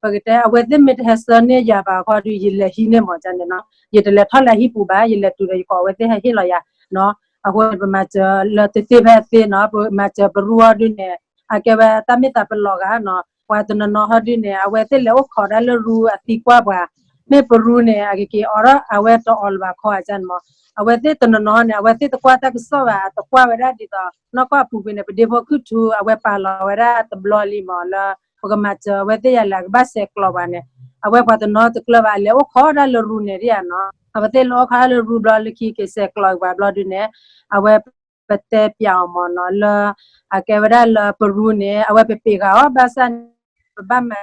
ပကတဲ အဝဲသ့ၣ်မ့ၢ်တဟဲဆၢန့ၢ်ယၤဘၣ်ခီဒုး ယလဲၤဟံးန့ၢ်မၢ်န့ၣ်နီၤ ယတလဲၤထီၣ်လၢဟံၣ်ပူၤဘၣ် ယလဲၤတုၤဒီးယကိးအဝဲသ့ၣ်ဟဲဟ့ၣ်လီၤယၤနီၤ အဃိန့ၣ် ပမၤစၢၤလၢတသ့ဖဲအသ့နီၤ ပမၤစၢၤပရူဟီဒုးန့ၣ် အကဲဝဲတၢ်မ့ၢ်သးပလီၤဂာ်နီၤ ပှၤတနီၤနီၤဟီဒုးန့ၣ် အဝဲသ့ၣ်လဲၤအိၣ်ခိးဒၣ်လၢရူအသံကွၢ်ပှၤ မ့ၢ်ပရူန့ၣ် အကက့ၤအိးထီၣ် အဝဲတအိးလၢၤဘၣ်ခီအန့ၣ်မၢ် အဝဲသ့ၣ်တနီၤနီၤန့ၣ် အဝဲသ့ၣ်တကွၢ်တၢ်ကစီၣ်ဘၣ် အတကွၢ်ဝဲဒၣ်ဒ်သိး နီၢ်ကီၢ်အပူၤကွံာ်န့ၣ် ပဒ့ဖိခုၣ်ထူ အဝဲပာ်လီၤဝဲဒၣ်တဘျီလံမၢ်လၢ ပကမၤစၢၤအဝဲသ့ၣ်ယၤလဲၣ် အကဘၣ်ဆဲးကျိးပှၤန့ၣ် အဝဲပှၤတနီၤတကျၢၤဘၣ် အလဲၤအိၣ်ခိးဒၣ်လၢရူန့ၣ်ဒ်ယၤနီၤ အဝဲသ့ၣ်လဲၤအိၣ်ခိးဒၣ်လၢရူဘျီလၢခံက့ၤဆဲးကျိးပှၤဘျီဒုးန့ၣ် အဝဲပတဲပၠးအီၤမၢ်နီၤ လၢ အကဲဝဲဒၣ်လၢပရူန့ၣ် အဝဲပပ့ၤဂၤအီၤ ဘၣ်ဆၣ်န့ၣ် ပဘၣ်မၤ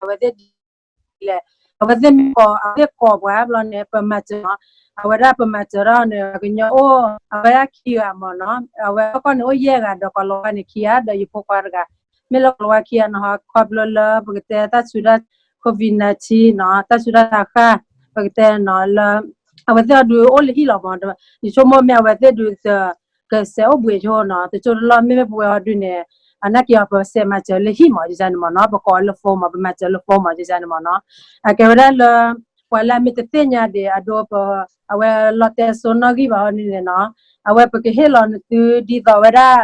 အဝဲသ့ၣ်ဒ်လဲၣ် အဝဲသ့ၣ်မ့ၢ်ကိး အဝဲသ့ၣ်ကိးပှၤဘျီန့ၣ် ပမၤစၢၤနီၤ အဝဲဒၣ်ပမၤစၢၤထီၣ်န့ၣ် ပှၤကညီအိၣ် အဝဲဒၣ်ခံဂၤမၢ်နီၤ အဝဲကီၢ်န့ၣ်အိၣ်ယဲၢ်ဂၤဒီးကိၤလၤဝါန့ၣ်ခံဂၤ ဒီးယဖိခွါတဂၤ မ့ၢ်လၢကိၤလၤဝါခံဂၤန့ၣ်ဟီ ခီဖျိလၢပကတဲတၢ်ဆူးတၢ် COVID nineteen နီၤ တၢ်ဆူးတၢ်ဆါဃၣ် ပကတဲနီၤလၢ အဝဲသ့ၣ်အီၤဒုးအိၣ်လၢဟံၣ်လီၤမၢ် ယဆိကမိၣ်မ့ၢ်အဝဲသ့ၣ်ဒုး ကစဲးအိၣ်ဘှံးဆိနီၤ တကၠိတလီၢ် မ့မ့ၢ်ပဝဲအီၤဒုးန့ၣ် အနာ်က့ၤအီၤ ပစဲးမၤစၢၤလၢဟံၣ်မၢ် ယန့ၣ်မၢ်နီၤ ပကိးလၢ phone မၢ် ပမၤစၢၤလၢ phone မၢ် ယန့ၣ်မၢ်နီၤ အကဲဝဲဒၣ်လၢ ပှၤလၢအမ့ၢ်တသ့ၣ်ညါဒံးအဒိ ပ အဝဲလီၤတဲစိနီၣ်ဂံၢ်ဘၣ်ဟီဒုးန့ၣ်နီၤ အဝဲပကဟ့ၣ်လီၤနသုဒ်သိးဝဲဒၣ်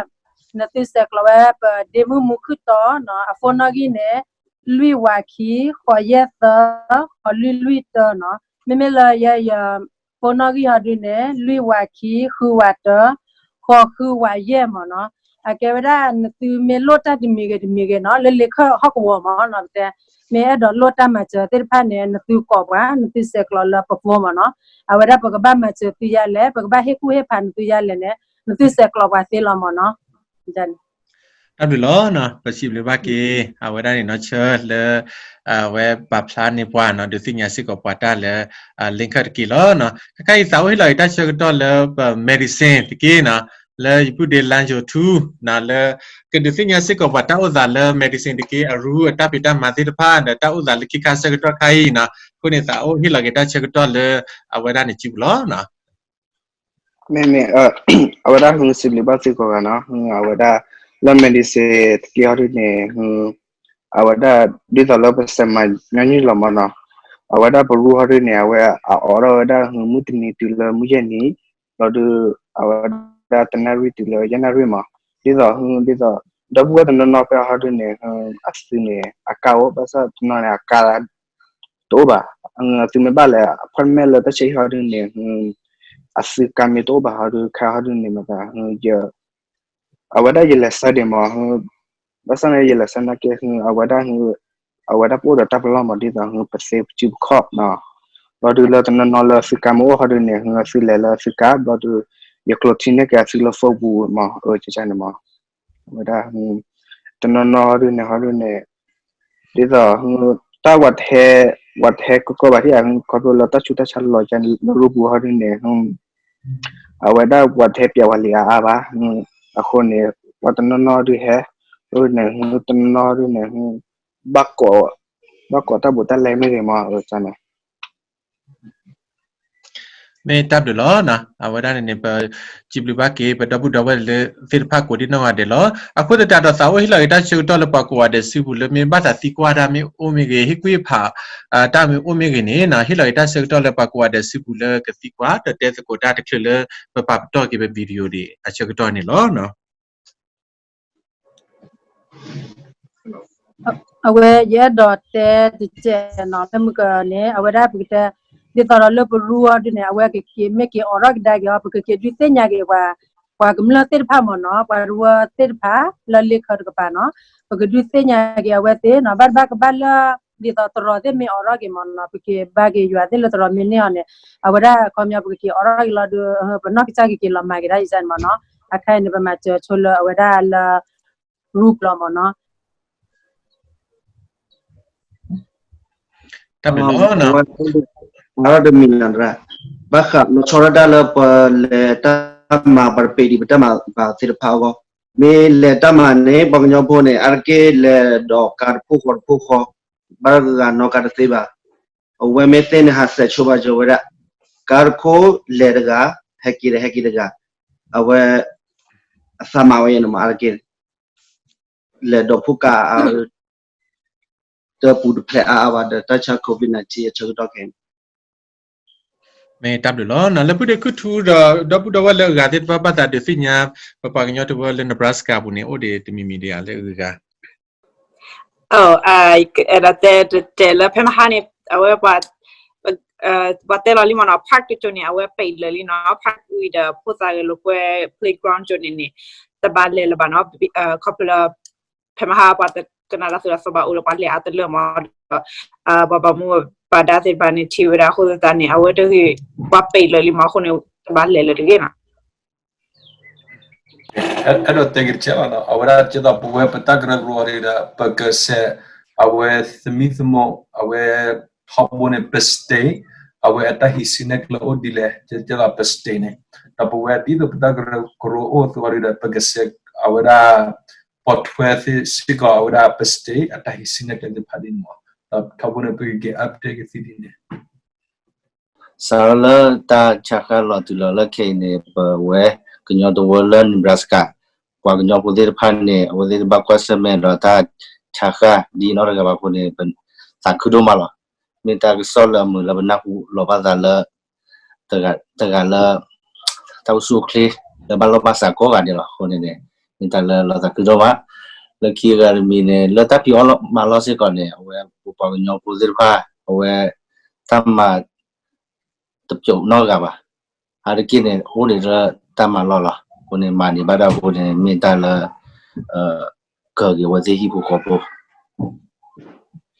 နသုဆဲးကျိးဝဲပဒ့မုၣ်မူခုၣ်တီနီၤ အ phone နီၣ်ဂံၢ်န့ၣ် လွံၢ်ဝးခံ ဃိးယဲၢ်သၢ ဃိးလွံၢ်လွံၢ်တၢနီၤ မ့မ့ၢ်လၢယဲယ phone နီၣ်ဂံၢ်ဟီဒုးန့ၣ် လွံၢ်ဝးခံ ဃုဝးတၢ ဃိးဃုဝးယဲၢ်မၢ်နီၤ အကဲဝဲဒၣ်နသုမ့ၢ်လိၣ်တၢ်တမံၤဂ့ၤတမံၤဂ့ၤနီၤ လၢလ့ခၢၣ်ဟီၣ်ကဝီၤမၢ်နီၤ ပတဲ မ့ၢ်အဲၣ်ဒိးလိၣ်တၢ်မၤစၢၤသ့ၣ်တဖၣ်န့ၣ် နသုကိးပှၤ နသုဆဲးကျိးလၢပ phone မၢ်နီၤ အဝဲဒၣ်ပကဘၣ်မၤစၢၤသုယၤလဲၣ် ပကဘၣ်ဟ့ၣ်ကူၣ်ဟ့ၣ်ဖးနသုယၤလဲၣ်န့ၣ် နသုဆဲးကျိးပှၤသ့လီၤမၢ်နီၤ တၢ်ဘျုးလီၤနီၤ ပစံးဘျုးဘၣ်က့ၤ အဝဲဒၣ်န့ၣ်နီၢ်ဆၢလၢ အဝဲပာ်ဖျါန့ၢ်ပှၤနီၤ ဒုးသ့ၣ်ညါစ့ၢ်ကီးပှၤတၢ်လၢ link တက့ၢ်လီၤနီၤ ခဲခါအံၤသးအိၣ်ဟ့ၣ်လီၤအံၤတၢ်ဆၢကတီၢ်လၢပ medicine တက့ၢ်နီၤ လၢယပုၢ်ဒ့လါယိၤထူနီၤ လၢ ကဒုးသ့ၣ်ညါစ့ၢ်ကီးပှၤတၢ်အိၣ်သးလၢ medicine တက့ၢ် အရူအတၢ်ဖံးတၢ်မၤသ့ၣ်တဖၣ်ဒီးတၢ်အိၣ်သးလၢခံခါဆၢကတီၢ်ခါအံၤနီၤ အဃိန့ၣ်သးအိၣ်ဟ့ၣ်လီၤက့ၤတၢ်ဆၢကတီၢ်လၢ အဝဲဒၣ်န့ၣ်စုပူၤလီၤနီၤ မ့မ့ၢ် အဝဲဒၣ်ဟုစံးဘျုးဘၣ်စ့ၢ်ကီးဂၤနီၤ အဝဲဒၣ်လၢ medicine တက့ၢ်ဟီဒုးန့ၣ် အဝဲဒၣ်ဒ်သိးလၢပစဲးမၤညီနုၢ်လီၤမၢ်နီၤ အဝဲဒၣ်ပရူဟီဒုးန့ၣ် အဝဲအအိးထီၣ်ဝဲဒၣ်ဟုမုၢ်တနံၤတုၤလၢမုၢ်ယဲၢ်နံၤ ဘျီဒုး အဝဲဒၣ်တနၣ်ရံၣ်တုၤလၢယဲၢ်နၣ်ရံၣ်မၢ် ဒ်သိးဟု ဒ်သိး ဒီပုၢ်ဝဲၢ်တနီၤနီၤဖဲဟီဒုးန့ၣ် အသုးန့ၣ် အကါအိၣ် ဘၣ်ဆၣ်တနီၤန့ၣ် အကါ တအိၣ်ဘၣ် အသုးမ့ၢ်ဘၣ်လဲၣ် appointment လၢတၢ်ဆါဟံၣ်ဟီဒုးန့ၣ် အသုးကါမ့ၢ်တအိၣ်ဘၣ်ဟီဒုး ခါဟီဒုးန့ၣ်မ့ၢ် အဝဲဒၣ်ယလဲၤဆၢဒံးမၢ် ဘၣ်ဆၣ်န့ၣ် ယလဲၤဆၢနာ်က့ အဝဲဒၣ် အဝဲဒၣ်ပအိၣ်ဒီးတၢ်ပလီၢ်မၢ် ဒ်သိးဟုပသ့ပစုပခီၣ်နီၤ ဘျီဒုးလၢတနီၤနီၤလၢအသုးကါမ့ၢ်အိၣ်ဟီဒုးန့ၣ် ဟုအသုးလဲၤလၢအသုးကါ ဘျီဒုး ယကျိးထံန့ၢ်က့ၤအသုးလၢ phone ပူၤမၢ် အၢ န့ၣ်မၢ် အဝဲဒၣ် တနီၤနီၤဟီဒုးန့ၣ် ဟီဒုးန့ၣ် ဒ်သိး တၢ်ဝဲတဟဲ ပှၤတဟဲကီကီဘၣ်ထံၣ်ဧါ, ခီဖျိလၢတၢ်ဆူးတၢ်ဆါလီၤကန့ၣ် လၢရူပူၤဟီဒုန့ၣ် အဝဲဒၣ်ပှၤတဟဲပၠးဝဲလံအါအါဘၣ်. အဃိန့ၣ် ပှၤတနီၤနီၤဒုးဟဲ, န့ၣ် တနီၤနီၤဒုးန့ၣ် ဘၣ်ကိး, ဘၣ်ကိးတၢ်ဘူးတၢ်လဲမ့ၢ်ဂ့ၤမး အန့ၣ် မ့ၢ်တၢ်ဘျုးလီၤ. အဝဲဒၣ်န့ၣ်န့ၣ် ပစံးဘျုးဘၣ်က့ၤ ပဒီပုၢ်ဒီဝဲၢ်လၢသ့ၣ်တဖၣ်ကိးဒံနီၢ်ဂၤဒဲးလီၤ. အဃိသတးဒီးသးအိၣ်ဟ့ၣ်လီၤက့ၤတၢ်ဆၢကတီၢ်လၢပှၤကိးဂၤဒဲးစုပူၤလၢမ့ၢ်ဘၣ်သးသံကွၢ်တၢ်မ့ၢ်အိၣ်မ့ၢ်ဂ့ၤ, ဟ့ၣ်ကူၣ်ဟ့ၣ်ဖး တၢ်မ့ၢ်အိၣ်မ့ၢ်ဂ့ၤန့ၣ် ဟ့ၣ်လီၤက့ၤတၢ်ဆၢကတီၢ်လၢပှၤကိးဂၤဒဲးစုပူၤလၢကသံကွၢ် ဒီးတဲသကိးတၢ်တချုးလၢ ပပာ်ပတီၢ်က့ၤပ video ဒံးအဆၢကတီၢ်န့ၣ်လီၤ. အဝဲယအဲၣ်ဒိးတဲတစဲးနီၤ ဖဲမုၢ်ကန့ၣ် အဝဲဒၣ်ပကတဲ ဒ်သိးဒီးလၢပရူအီၤဒုန့ၣ် အဝဲကက့ၤမ့ၢ်က့ၤအိးထီၣ်ကဒါက့ၤအီၤ ပကက့ၤဒုးသ့ၣ်ညါက့ၤပှၤ ပှၤကမျၢၢ်သ့ၣ်တဖၣ်မ့ၢ်နီၤ ပှၤရူအီၤသ့ၣ်တဖၣ် လၢလ့ခၢတကပၤနီၤ ပကဒုးသ့ၣ်ညါက့ၤအဝဲသ့ၣ်နီၤ ဘၣ်တဘၣ်ကဘၣ်လၢ ဒ်သိးတရီးသ့ၣ်မ့ၢ်အိးထီၣ်က့ၤမ့ၢ်နီၤ ပက့ၤဘါက့ၤယွၤသ့ၣ်လၢတရီးမ့ၢ်န့ၢ်အီၤန့ၣ် အဝဲဒၣ်ခီပညီပကက့ၤအိးထီၣ်က့ၤလီၤဒီး ပနီၢ်ကစၢ်ကက့ၤလီၤမၤက့ၤဒၣ်ယၤန့ၣ်မ့ၢ်နီၤ အခါအံၤန့ၣ် ပမၤစၢၤဆိလၢအဝဲဒၣ်လၢ ရူပူၤလီၤမ့ၢ်နီၤ. တၢ်ဘျုးလီၤ. အဝဲဒၣ်တမံၤလၢ်ရၣ် ဘၣ်ဃးလီၤဆီဒၣ်တၢ်လၢပလဲၤတၢ်မၤ ပှၤတပ့းဒံးပတၢ်မၤဘၣ်သ့ၣ်တဖၣ်အဂီၢ် မ့ၢ်လဲၤတၢ်မၤန့ၣ် ပှၤကညီဖိန့ၣ် အါတက့ၢ်လဲၤဒီးကါတဖှိၣ်ဃီတဖှိၣ်ဃီ ဘၣ်ဂၤနီၢ်ကါတသ့ဘၣ်. အဝဲမ့ၢ်သ့န့ၣ် ဟးစဲးဆိဘၣ်ကၠီဝဲဒၣ် ကါတခိၣ်လဲၤတဂၤ ဟဲက့ၤဒီးဟဲက့ၤတဂၤ အဝဲ အသးမၤဝဲယဲန့ၣ်မ့ၢ်အါတက့ၢ် လဲၤဒီးဖှိၣ်ကါအါ တပူၤတဖျဲးအါအါဘၣ်ဒီးတၢ်ဆါ COVID nineteen အဆၢကတီၢ်ခဲအံၤန့ၣ် မ့ၢ်တၢ်ဘျုးလီၤ. လၢဖုဒ့ခုၣ်ထူဒီး ဒီပုၢ်ဒီဝဲၢ်လၢအဂၤသ့ၣ်တဖၣ်ဘၣ်သးဒုးသ့ၣ်ညါ ပပှၤကညီတဝၢလၢ Nebraska ပူၤန့ၣ် အိၣ်ဒံးတမံၤမံၤဒံးဧါလၢအဂၤ အဲၣ်ဒိးတဲတတဲလၢဖဲမဟါန့ၣ် အဝဲ ပှၤတဲလီၤလံမ့ၢ်နီၤ park တကၠိန့ၣ် အဝဲပံးလၢာ်လံနီၤ park ဝံၤဒီးဖိသၣ်ဂဲၤလိာ်ကွဲ playground ကၠိန့ၣ်န့ၣ် တဘၣ်လဲၤလၢၤဘၣ်နီၤ ခီဖျိလၢ ဖဲမဟါပှၤတကနၣ်တၢ်သိၣ်တၢ်သီဘၣ်အိၣ်လၢပှၤလဲၤအါတလၢာ်မ့ၢ်ဒီး ပှၤဘၣ်မူဘၣ်ဒါသ့ၣ်တဖၣ်န့ၣ် ထံၣ်ဝဲဒၣ်အဃိသတးန့ၣ် အဝဲတဂ့ၤ ပှၤပံးလၢာ်လံမ့ၢ်အဃိန့ၣ် တဘၣ်လဲၤလၢၤတဂ့ၤနီၤ အဲၣ်ဒိးတဲက့ၤတကဲလီၤနီၤ အဝဲဒၣ်ကဲသိးပဝဲပတၢ်ကရၢကရိအီၤဒီး ပကစဲး အဝဲသမံသမိး အဝဲ ထီဘိန့ၣ် ပ state အဝဲအတၢ်ဟံးစုနဲၣ်ကျဲအိၣ်ဒ်လဲၣ် ကဲသိးပ state န့ၣ် ဒီးပဝဲဒ်သိးပတၢ်ကရၢကရိအိၣ်အသိးအီၤဒီး ပကစဲး အဝဲဒၣ် ပိာ်ထွဲသ့စ့ၢ်ကီးအဝဲဒၣ်ပ state အတၢ်ဟံးစုနဲၣ်ကျဲသ့ၣ်တဖၣ်ဒ်န့ၣ်မ့ၢ် ဒီးထီဘိန့ၣ် ပကက့ၤ update ကသံဒ်န့ၣ် စးထီၣ်လၢတၢ်ဆါဃၣ်လီၤတုၤလီၤလၢခဲအံၤန့ၣ် ပဝဲကညီတဝၢလၢ Nebraska ပှၤကညီဖိသ့ၣ်တဖၣ်န့ၣ် အဝဲသ့ၣ်တဘၣ်ကွၢ်ဆၢၣ်မဲာ်ဒီးတၢ်ဆါဃၣ်ဒ်နီတဂၤဘၣ်အဃိန့ၣ် ပသးခုဒိၣ်မးလီၤ. မ့ၢ်တၢ်ကစီၣ်လၢအမုာ်လၢပနၢ်ဟူလီၤဘၣ်သးလၢ တဂၤလၢ တၢ်အိၣ်ဆူၣ်အိၣ်ချ့ လၢဘၣ်လိာ်ဘၣ်စးကိးဂၤဒဲးလီၤ. အဃိန့ၣ်န့ၣ် မ့ၢ်တၢ်လၢလီၤသးခုဒိၣ်မး လၢခံဂၤတမံၤန့ၣ် လၢတၢ်ဖံးအီၣ်မၤလီၢ်စ့ၢ်ကီးန့ၣ် အဝဲပပှၤကညီဖိသ့ၣ်တဖၣ် အဝဲ တၢ်မၤ တပျိာ်နီတဂၤဘၣ်. အါတက့ၢ်န့ၣ် အိၣ်ဒံးလၢတၢ်မၤလီၢ်လီၤ. အဃိန့ၣ် မၤန့ၢ်ဘၣ်ဒၣ်အဃိန့ၣ် မ့ၢ်တၢ်လၢ ကၢၤက့ၤဝဲသ့ၣ်ဟံၣ်ဖိဃီဖိ တၢ်ဘျုးလီၤ.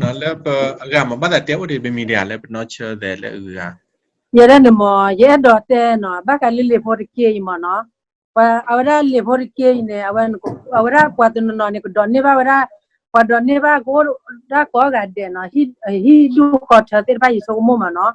လၢပအဂၤမ့ၢ်ဘၣ်သးတဲအိၣ်ဒံးပမံၤဒံးဧါ လၢပနီၢ်ဆၢသဲးလၢအဂၤ ယဲဒၣ်န့ၣ်မ့ၢ် ယအဲၣ်ဒိးတဲနီၤ ဘၣ်ဃးလၢလံာ်ဖိတက့ၢ်အံၤမ့ၢ်နီၤ ပှၤအဝဲဒၣ်လံာ်ဖိတက့ၢ်အံၤန့ၣ် အဝဲဒၣ်ပှၤတနီၤနီၤန့ၣ် ကဒိးန့ၢ်ဘၣ်ဝဲဒၣ် ပှၤဒိးန့ၢ်ဘၣ်ကအိၣ်ဒၣ်ကိးဂၤဒဲးနီၤ ဟံၣ်ဒူၣ်ဃီထၢသ့ၣ်တဖၣ်ယဆိကမိၣ်မ့ၢ်နီၤ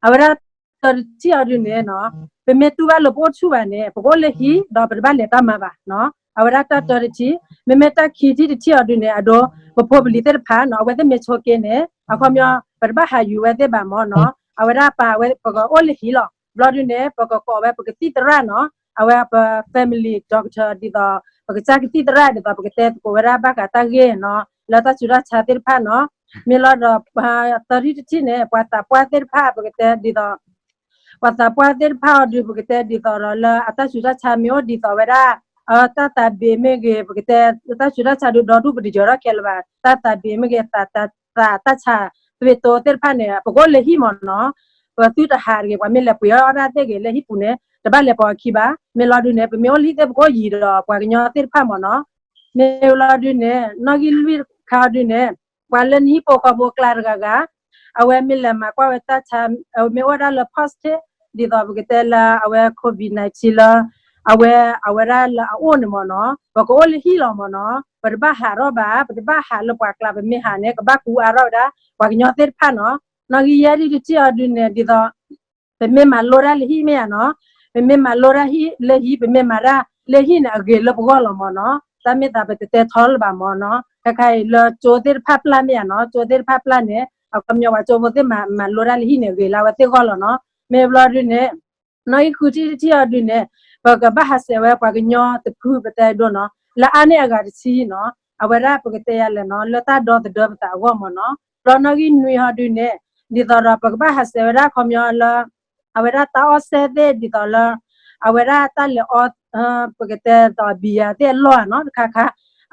အဝဲဒၣ်တၢတထံၣ်အီၤဒုန့ၣ်နီၤ ပမ့ၢ်တူၢ်ဘၣ်လၢပအိၣ်ဆူၣ်ဘၣ်န့ၣ် ပကအိၣ်လၢဟံၣ် ဒီးပတဘၣ်လဲၤတၢ်မၤဘၣ်နီၤ အဝဲဒၣ်တၢတထံၣ် မ့မ့ၢ်တၢ်ခံထံၣ်တထံၣ်အီၤဒုန့ၣ် အဒိ ပဖိပလံၤသ့ၣ်တဖၣ်နီၤ အဝဲသ့ၣ်မ့ၢ်ဆိးက့န့ၣ် အခီပညီ ပတဘၣ်ဟးယုၤဝဲသ့ၣ်ဘၣ်မ့ၢ်နီၤ အဝဲဒၣ်ပာ်ဝဲ ပကအိၣ်လၢဟံၣ်လီၤ ဘျီဒုန့ၣ် ပကကိးဝဲပကသံၣ်သရၣ်နီၤ အဝဲပ family doctor ဒ်သိး ပကစၢ်ကသံၣ်သရၣ်ဒ်သိး ပကတဲသကိးဝဲဒၣ်ဘၣ်ဃးတၢ်ဂ့ၢ်နီၤ လၢတၢ်ဆူးတၢ်ဆါသ့ၣ်တဖၣ်နီၤ မ့ၢ်လီၤဒီး သၢထံၣ်တထံၣ်န့ၣ် ပှၤသးပှၢ်သ့ၣ်တဖၣ် ပကတဲဒ်သိး ပှၤသးပှၢ်သ့ၣ်တဖၣ်အီၤဒု ပကတဲဒ်သိးဒီးလၢအတၢ်ဆူးတၢ်ဆါမ့ၢ်အိၣ်ဒ်သိးဝဲဒၣ် တၢ်သးဘ့ၣ်မ့ၢ်ဂ့ၤ ပကတဲ တၢ်ဆူးတၢ်ဆါဒုဒီဒူၣ်ပတယၢၤထီၣ်ခဲလၢာ်ဘၣ် တၢ်သးဘ့ၣ်မ့ၢ်ဂ့ၤ သးတၢ်ဆါ သဝ့ၤတိသ့ၣ်တဖၣ်န့ၣ် ပကအိၣ်လၢဟံၣ်မ့ၢ်နီၤ ပသုတဟးတဂ့ၤ ပှၤမ့ၢ်လဲၤပှ့ၤအီၣ်ဒၣ်သ့ၣ်ဂ့ၤလၢဟံၣ်ပူၤန့ၣ် တဘၣ်လဲၤပိာ်အခံဘၣ် မ့ၢ်လီၤဒုန့ၣ် ပမ့ၢ်အိၣ်လၢဟံၣ်သ့ၣ် ပကအိၣ်ယံၤဒီးပှၤကညီသ့ၣ်တဖၣ်မ့ၢ်နီၤ မ့ၢ်လီၤဒုန့ၣ် နီၣ်ဂံၢ်လွံၢ်ခါအီၤဒုန့ၣ် ပှၤလၢနဟံၣ်ဖိဃီဖိအကျါတဂၤဂၤ အဝဲမ့ၢ်လဲၤမၤကွၢ်ဝဲတၢ်ဆါ မ့ၢ်အိၣ်ဝဲဒၣ်လၢ positive ဒ်သိးပကတဲလၢအဝဲ COVID nineteen လၢ အဝဲ အဝဲဒၣ်လၢအအိၣ်န့ၣ်မ့ၢ်နီၤ ပကအိၣ်လၢဟံၣ်လီၤမ့ၢ်နီၤ ပတဘၣ်ဟးထီၣ်ဘၣ် ပတဘၣ်ဟးလၢပှၤကျါ ပမ့ၢ်ဟးန့ၣ် ကဘၣ်ကူအါထီၣ်ဝဲဒၣ် ပှၤကညီသ့ၣ်တဖၣ်နီၤ နီၣ်ဂံၢ်ယဲၢ်ဒ်တထံၣ်အီၤဒုန့ၣ် ဒ်သိး ပမ့ၢ်မၤလိတၢ်လၢဟံၣ်မ့ၢ်ဧါနီၤ ပမ့ၢ်မၤလိတၢ်ဟံၣ်လၢဟံၣ် ပမ့ၢ်မၤတၢ်လၢဟံၣ်န့ၣ် အဂ့ၤလၢပဂီၢ်လီၤမ့ၢ်နီၤ တၢ်မ့ၢ်သးပတတဲထီလၢၤဘၣ်မ့ၢ်နီၤ ခဲခါအံၤလၢကၠိသ့ၣ်တဖၣ်ပျၢ်မ့ၢ်ဧါနီၤ ကၠိသ့ၣ်တဖၣ်ပျၢ်န့ၣ် အခီပညီပှၤကၠိဖိသ့ၣ်မၤလိတၢ်လၢဟံၣ်န့ၣ် ဂ့ၤလၢအဝဲသ့ၣ်ဂီၢ်လီၤနီၤ မ့ၢ်ဘျီဒုန့ၣ် နီၣ်ဂံၢ်ဃုထံၣ်တထံၣ်အီၤဒုန့ၣ် ပကဘၣ်ဟးဆှဲးဝဲပှၤကညီတဖုပတဲဒိနီၤ လၢအါန့ၢ်အဂၤတဆံနီၤ အဝဲဒၣ်ပကတဲယၤလဲၣ်နီၤ လၢတၢ်ဒီသဒၢပသးအဂီၢ်မ့ၢ်နီၤ ဘျီနီၣ်ဂံၢ်နွံဟီဒုန့ၣ် ဒ်သိးဒီးပကဘၣ်ဟးဆှဲးဝဲဒၣ်အခီပညီလၢ အဝဲဒၣ်တၢ်အီၣ်စဲသ့ၣ်ဒ်သိးလၢ အဝဲဒၣ်တၢ်လဲၤအီ ပကတဲဒ်သိးဘံယၤသ့ၣ်အလီၢ်ဧါနီၤ တခါခါ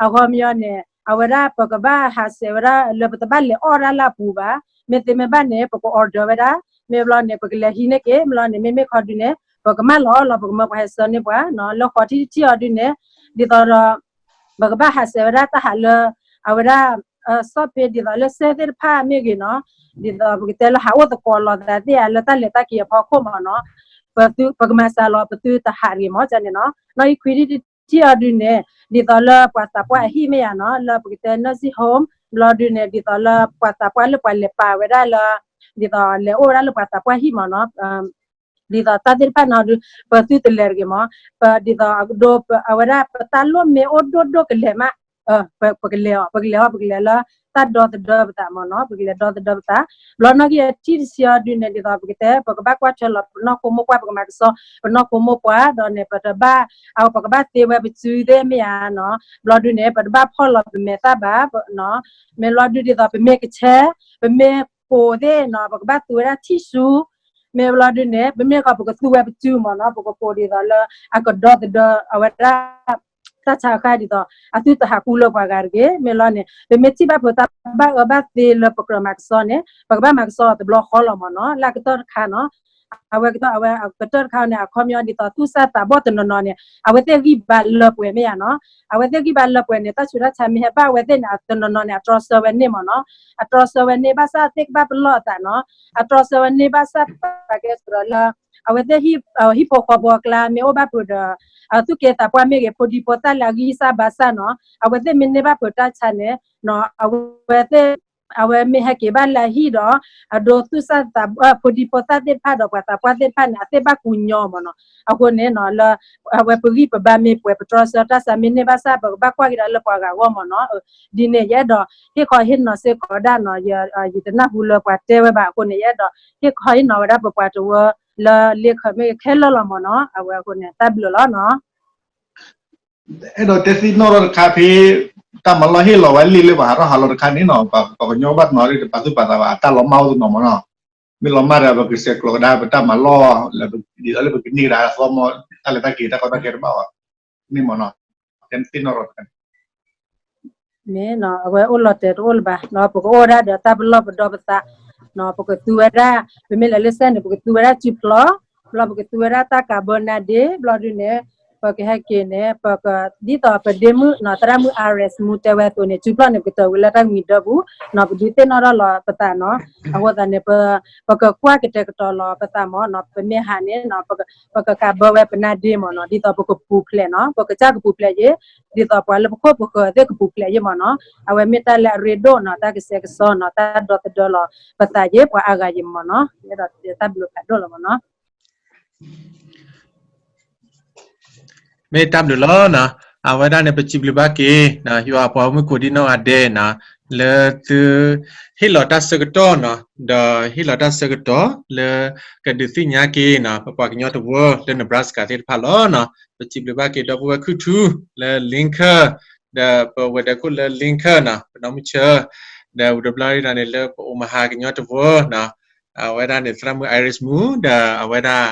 အခီပညီန့ၣ် အဝဲဒၣ်ပကဘၣ်ဟးဆှဲးဝဲဒၣ်လၢပတဘၣ်လဲၤအီၣ်ဒၣ်လၢအပူၤဘၣ် မ့ၢ်သ့မ့ၢ်ဘၣ်န့ၣ် ပက order ဝဲဒၣ် မ့ၢ်ဘျီန့ၣ် ပကလဲၤဟံးန့ၢ်က့ၤ မ့ၢ်ဘျီန့ၣ် မ့မ့ၢ်ခီဒုန့ၣ် ပကမၢလီၤအီၣ်လီၤ ပကမၢပှၤဟဲဆှၢန့ၢ်ပှၤနီၤ လၢဃိးထံၣ်တထံၣ်အီၤဒုန့ၣ် ဒ်သိးဒီး ပကဘၣ်ဟးဆှဲးဝဲဒၣ်တၢ်ဟးလၢ အဝဲဒၣ် စီၣ်ဖ့ဒ်သိးလၢစဲသ့ၣ်တဖၣ်မ့ၢ်ဂ့ၤနီၤ ဒ်သိးပကတဲလၢဟးအိၣ်သကိးလီၤသးသ့ၣ်ဧါ လၢတၢ်လဲၤတၢ်က့ၤအဖီခိၣ်မ့ၢ်နီၤ ပကမၤစှၤလီၤ ပသုတဟးတဂ့ၤမ့ၢ်န့ၣ်နီၤ နီၣ်ဂံၢ်ခွံထံၣ်တထံၣ်အီၤဒုန့ၣ် ဒ်သိးလၢပှၤသးပှၢ်အဟံၣ်မ့ၢ်ဧါနီၤ လၢပကတဲ nursing home ဘျီဒုန့ၣ် ဒ်သိးလၢပှၤသးပှၢ်လၢပှၤလဲၤပာ်ဝဲဒၣ်လၢ ဒ်သိးလဲၤအိၣ်ဝဲဒၣ်လၢပှၤသးပှၢ်ဟံၣ်မ့ၢ်နီၤ ဒ်သိးတၢ်သ့ၣ်တဖၣ်နီၤဒု ပသုတလဲၤတဂ့ၤမ့ၢ် ပဒ်သိးအကဒိ အဝဲဒၣ်ပတၢ်လိၣ်မ့ၢ်အိၣ်ဒိၣ်ဒိၣ်ကလဲာ်မး ပကလဲၤအီၤ ပကလဲၤအီၤ ပကလဲၤလၢ တၢ်ဒီသဒၢပသးမ့ၢ်နီၤ ပကလဲၤဒီသဒၢပသး ဘျီနီၣ်ဂံၢ်အထံၣ်တဆံအီၤဒုန့ၣ် ဒ်သိးပကတဲ ပကဘၣ်ကွၢ်ထွဲလီၤပနီၢ်ခိမိၢ်ပှၢ် ပကမၤကဆှီ ပနီၢ်ခိမိၢ်ပှၢ် ဒီးန့ၣ် ပတဘၣ် အ ပကဘၣ်သ့ဝဲပစုသ့ၣ်မ့ၢ်ဧါနီၤ ဘျီဒုန့ၣ် ပတဘၣ်ဖီၣ်လီၤပမဲာ်သၣ်ဘၣ်နီၤ မ့ၢ်ဘျီဒုဒ်သိး ပမ့ၢ်ကဆဲ ပမ့ၢ်ကိးသ့ၣ်နီၤ ပကဘၣ်သူဝဲဒၣ်ထံၣ်ဆူ မ့ၢ်ဘျီဒုန့ၣ် ပမ့ၢ်ကီး ပကသူဝဲပစုမ့ၢ်နီၤ ပကကိးဒ်သိးလၢ အကဒီသဒၢ အဝဲဒၣ် တၢ်ဆါဃၢ်ဒ်သိး အသုတဟးကူလၢပှၤဂၤတဂ့ၤ မ့ၢ်လီၤန့ၣ် ပမ့ၢ်ထံၣ်ဘၣ်ဖုးတၢ်ဘၣ်အၢဘၣ်သီလၢပကြၢးမၤကဆှီန့ၣ် ပကဘၣ်မၤကဆှီအီၤတဘျီဃီလီၤမ့ၢ်နီၤ လၢအကတၢၢ်တခါနီၤ အဝဲကတၢၢ် အဝဲကတၢၢ်တခါန့ၣ် အခီပညီဒ်သိးသူၣ်စၢ်သးဘီၣ်တနီၤနီၤန့ၣ် အဝဲသ့ၣ်ဂံၢ်ဘါလၢပှဲၤမ့ၢ်ဧါနီၤ အဝဲသ့ၣ်ဂံၢ်ဘါလၢပှဲၤန့ၣ် တၢ်ဆူးတၢ်ဆါမ့ၢ်ဟဲဘၣ်အဝဲသ့ၣ်န့ၣ် တနီၤနီၤန့ၣ် အတြီဆၢဝဲန့ၢ်မ့ၢ်နီၤ အတြီဆၢဝဲန့ၢ်ဘၣ်ဆၣ်သ့ၣ်ကဘၣ်ပလီၢ်အသးနီၤ အတြီဆၢဝဲန့ၢ်ဘၣ်ဆၣ် ပကဲစ့ၢ်ကီးလၢ အဝဲသ့ၣ် ဟံၣ်ဖိဃီဖိအကျါမ့ၢ်အိၣ်ဘၣ်ဖုးဒီး အသူၣ်က့သးပှၢ်မ့ၢ်ဂ့ၤ ဖိဒံဖိသၣ်လၢအဂံၢ်စၢ်ဘါစၢ်နီၤ အဝဲသ့ၣ်မ့ၢ်န့ၢ်ဘၣ်ဖုးတၢ်ဆါန့ၣ် အဝဲသ့ၣ် အဝဲမ့ၢ်ဟဲက့ၤဘၣ်လၢအဟံၣ်ဒီး အဒိသူၣ်စၢ်သး ဖိဒံဖိသၣ်သ့ၣ်တဖၣ်ဒီးပှၤသးပှၢ်သ့ၣ်တဖၣ်န့ၣ် အသ့ၣ်ဘၣ်ကူညီမ့ၢ်နီၤ အဃိန့ၣ် လၢ အဝဲပဂံၢ်ပဘါမ့ၢ်ပှဲၤ ပတြီဆၢတၢ်ဆါမ့ၢ်န့ၢ်ဘၣ်ဆၣ် ပကဘၣ်ကွၢ်က့ၤဒီးလၢပှၤဂၤအဂီၢ်မ့ၢ်နီၤ ဒ်န့ၣ် ယအဲၣ်ဒိးဟ့ၣ်ခီဟ့ၣ်နီၤစ့ၢ်ကီးဒၣ်နီၤ ယတနၢ်ဟူလၢပှၤတဲဝဲဘၣ်အဃိန့ၣ် ယအဲၣ်ဒိးဟ့ၣ်ခီဟ့ၣ်နီၤဝဲဒၣ်ပပှၤတဝၢလၢလ့ခၢးမ့ၢ်ခဲလၢာ်လီၤမ့ၢ်နီၤ အဝဲအဃိန့ၣ် တၢ်ဘျုးလီၤနီၤ အဲၣ်ဒိးတဲသ့ၣ်နီၣ်ထီၣ်တခါဖဲ တၢ်မၤလီၢ်ဟ့ၣ်လီၤဝဲလံာ်လၢပှၤဟးထီၣ်ဟးလီၤတခါန့ၣ်နီၤ ပှၤကညီဘၣ်တနီၤလၢတပာ်သူၣ်ပာ်သးဘၣ် အတၢ်လီၤမၢ်အိၣ်တနီၤမ့ၢ်နီၤ မ့ၢ်လီၤမၢ်ဒီး ပကဆဲးကျိးကဒါပတၢ်မၤလီၢ်လၢ ဒ်သိးလၢပကန့ၢ်ကဒါသီမီၢ် တၢ်လဲၤတၢ်က့ၤတၢ်ကီတၢ်ခဲတဘၣ်ဘၣ် န့ၣ်မ့ၢ်နီၤ တဲသ့ၣ်နီၣ်ထီၣ်တခါန့ၣ် မ့ၢ်နီၤ အဝဲအိၣ်လီၤတဲာ်တအိၣ်လၢၤဘၣ်နီၤ ပကအိၣ်ဒၣ်ဒီးတၢ်ပလီၢ်ပဒီပသးနီၤ ပကသူဝဲဒၣ် ပမ့ၢ်လဲၤလၢစဲန့ၣ် ပကသူဝဲဒၣ်စုဖျီ ဘျီပကသူဝဲဒၣ်တၢ်ကးဘၢနါဒ့ ဘျီဒုန့ၣ် ပကဟဲက့ၤန့ၣ် ပက ဒ်သိးပဒ့မုၣ်နီၤ သရၣ်မုၣ် Iris မူတဲဝဲအသိးန့ၣ် စုဖျီန့ၣ် ပကတၢၢ်ဝံၤလၢတၢ်မံၤဒၢပူၤနီၤ ပဒုးသ့ၣ်နီၣ်ထီၣ်လီၤပသးနီၤ အဃိသတးန့ၣ် ပကကွၢ်ကတဲာ်ကတီၤလီၤပသးမ့ၢ်နီၤ ပမ့ၢ်ဟးန့ၣ်နီၤ ပကကးဘၢဝဲပနါဒ့မ့ၢ်နီၤ ဒ်သိးပကပူၤဖျဲးနီၤ ပကစၢ်ကပူၤဖျဲးယ့ၣ် ဒ်သိးပှၤလၢပခိၣ်ပဃၢၤသ့ၣ်ကပူၤဖျဲးယ့ၣ်မ့ၢ်နီၤ အဝဲမ့ၢ်တၢ်လၢအရ့ဒိၣ်နီၤ တၢ်ကဆှဲကဆှီနီၤ တၢ်ဒီသဒၢလီၤပသးယ့ၣ် ပှၤအါဂၤယ့ၣ်မ့ၢ်နီၤ ယအဲၣ်ဒိးတၢ်ဘျုးဖးဒိၣ်လီၤမ့ၢ်နီၤ မ့ၢ်တၢ်ဘျုးလီၤနီၤ အဝဲဒၣ်န့ၣ် ပစံးဘျုးဘၣ်က့ၤ ယွၤအပှၤမုၣ်ကိးဒံနီၢ်ဂၤဒဲးနီၤ လၢသု ဟ့ၣ်လီၤတၢ်ဆၢကတီၢ်နီၤ ဒီးဟ့ၣ်လီၤတၢ်ဆၢကတီၢ်လၢ ကဒုးသ့ၣ်ညါက့ၤနီၤ ပပှၤကညီတဝၢလၢ Nebraska သ့ၣ်တဖၣ်လီၤနီၤ ပစံးဘျုးဘၣ်က့ၤဒီပုၢ်ဝဲၢ်ခုၣ်ထူလၢ Lincoln ဒီးပဝဲၤဒၢးခိၣ်လၢ Lincoln နီၤ ပနီၢ်မုၢ်ဆၢ ဒီးဝံၤဒီးဘျီဒ်န့ၣ်လၢပအိၣ်မဟါကညီတဝၢနီၤ အဝဲဒၣ်န့ၣ် သရၣ်မုၣ် Iris မူ ဒီးအဝဲဒၣ်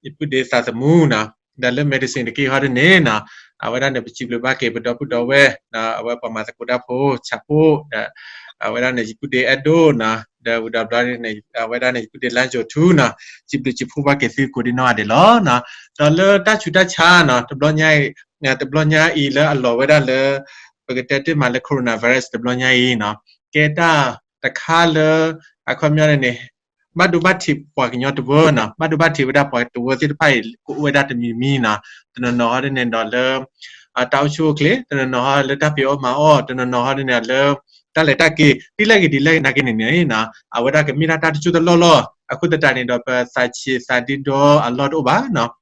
ယပုၢ်ဒ့သးသမူနီၤ ဒီးလၢ medicine တက့ၢ်ဟီဒ်န့ၣ်နီၤ အဝဲဒၣ်န့ၣ် ပစံးဘျုးဘၣ်က့ၤပဒီပုၢ်ဒီဝဲၢ် အဝဲပှၤမၤသကိးတၢ်ဖိ ဆၣ်ဖိ ဒီး အဝဲဒၣ်န့ၣ် ယပုၢ်ဒ့အဲၣ်ဒိၣ်နီၤ ဒီးဝံၤဒီးဘျီန့ၣ် အဝဲဒၣ်န့ၣ် ယပုၢ်ဒ့လါယိၤထူနီၤ စံးဘျုးစံးဖှိၣ်ဘၣ်က့ၤသုကိးဒံနီၢ်ဂၤဒဲးလီၤနီၤ ဒီးလၢတၢ်ဆူးတၢ်ဆါနီၤ တဘျီညါအံၤ တဘျီညါအံၤလၢအလီၤဝဲဒၣ်လၢ ပကတဲတ့ၢ်မးလၢ coronavirus တဘျီညါအံၤနီၤ ကဲတၢ်တခါလၢ အခီပညီန့ၣ်န့ၣ် ဘၣ်ဒိဘၣ်ထံးပှၤကညီတဝၢနီၤ, ဘၣ်ဒိဘၣ်ထံးဝဲဒၣ်ပှၤတဝၢသ့ၣ်တဖၣ်အံၤ ကအိၣ်ဝဲဒၣ်တမံၤမံၤနီၤ, တနီၤနီၤဟီဒ်န့ၣ်ဒီးလၢ တၢ်အိၣ်ဆူၣ်အိၣ်ချ့, တနီၤနီၤဟီလၢတၢ်ဖံးအီၣ်မၤအီၣ်, တနီၤနီၤဟီဒ်န့ၣ်လၢ တၢ်လဲၤတၢ်က့ၤ, ဒ်လဲၣ်ဂ့ၤဒ်လဲၣ်ဂ့ၤနာ်က့န့ၣ်န့ၣ် အဝဲဒၣ်ကမ့ၢ်ဒၣ်တၢ်တစိၢ်တလီၢ်လီၤ. အဃိသတးန့ၣ်ဒီး ပသးဆံးသးဒ့ဒီအလီၢ်တအိၣ်ဘၣ်နီၤ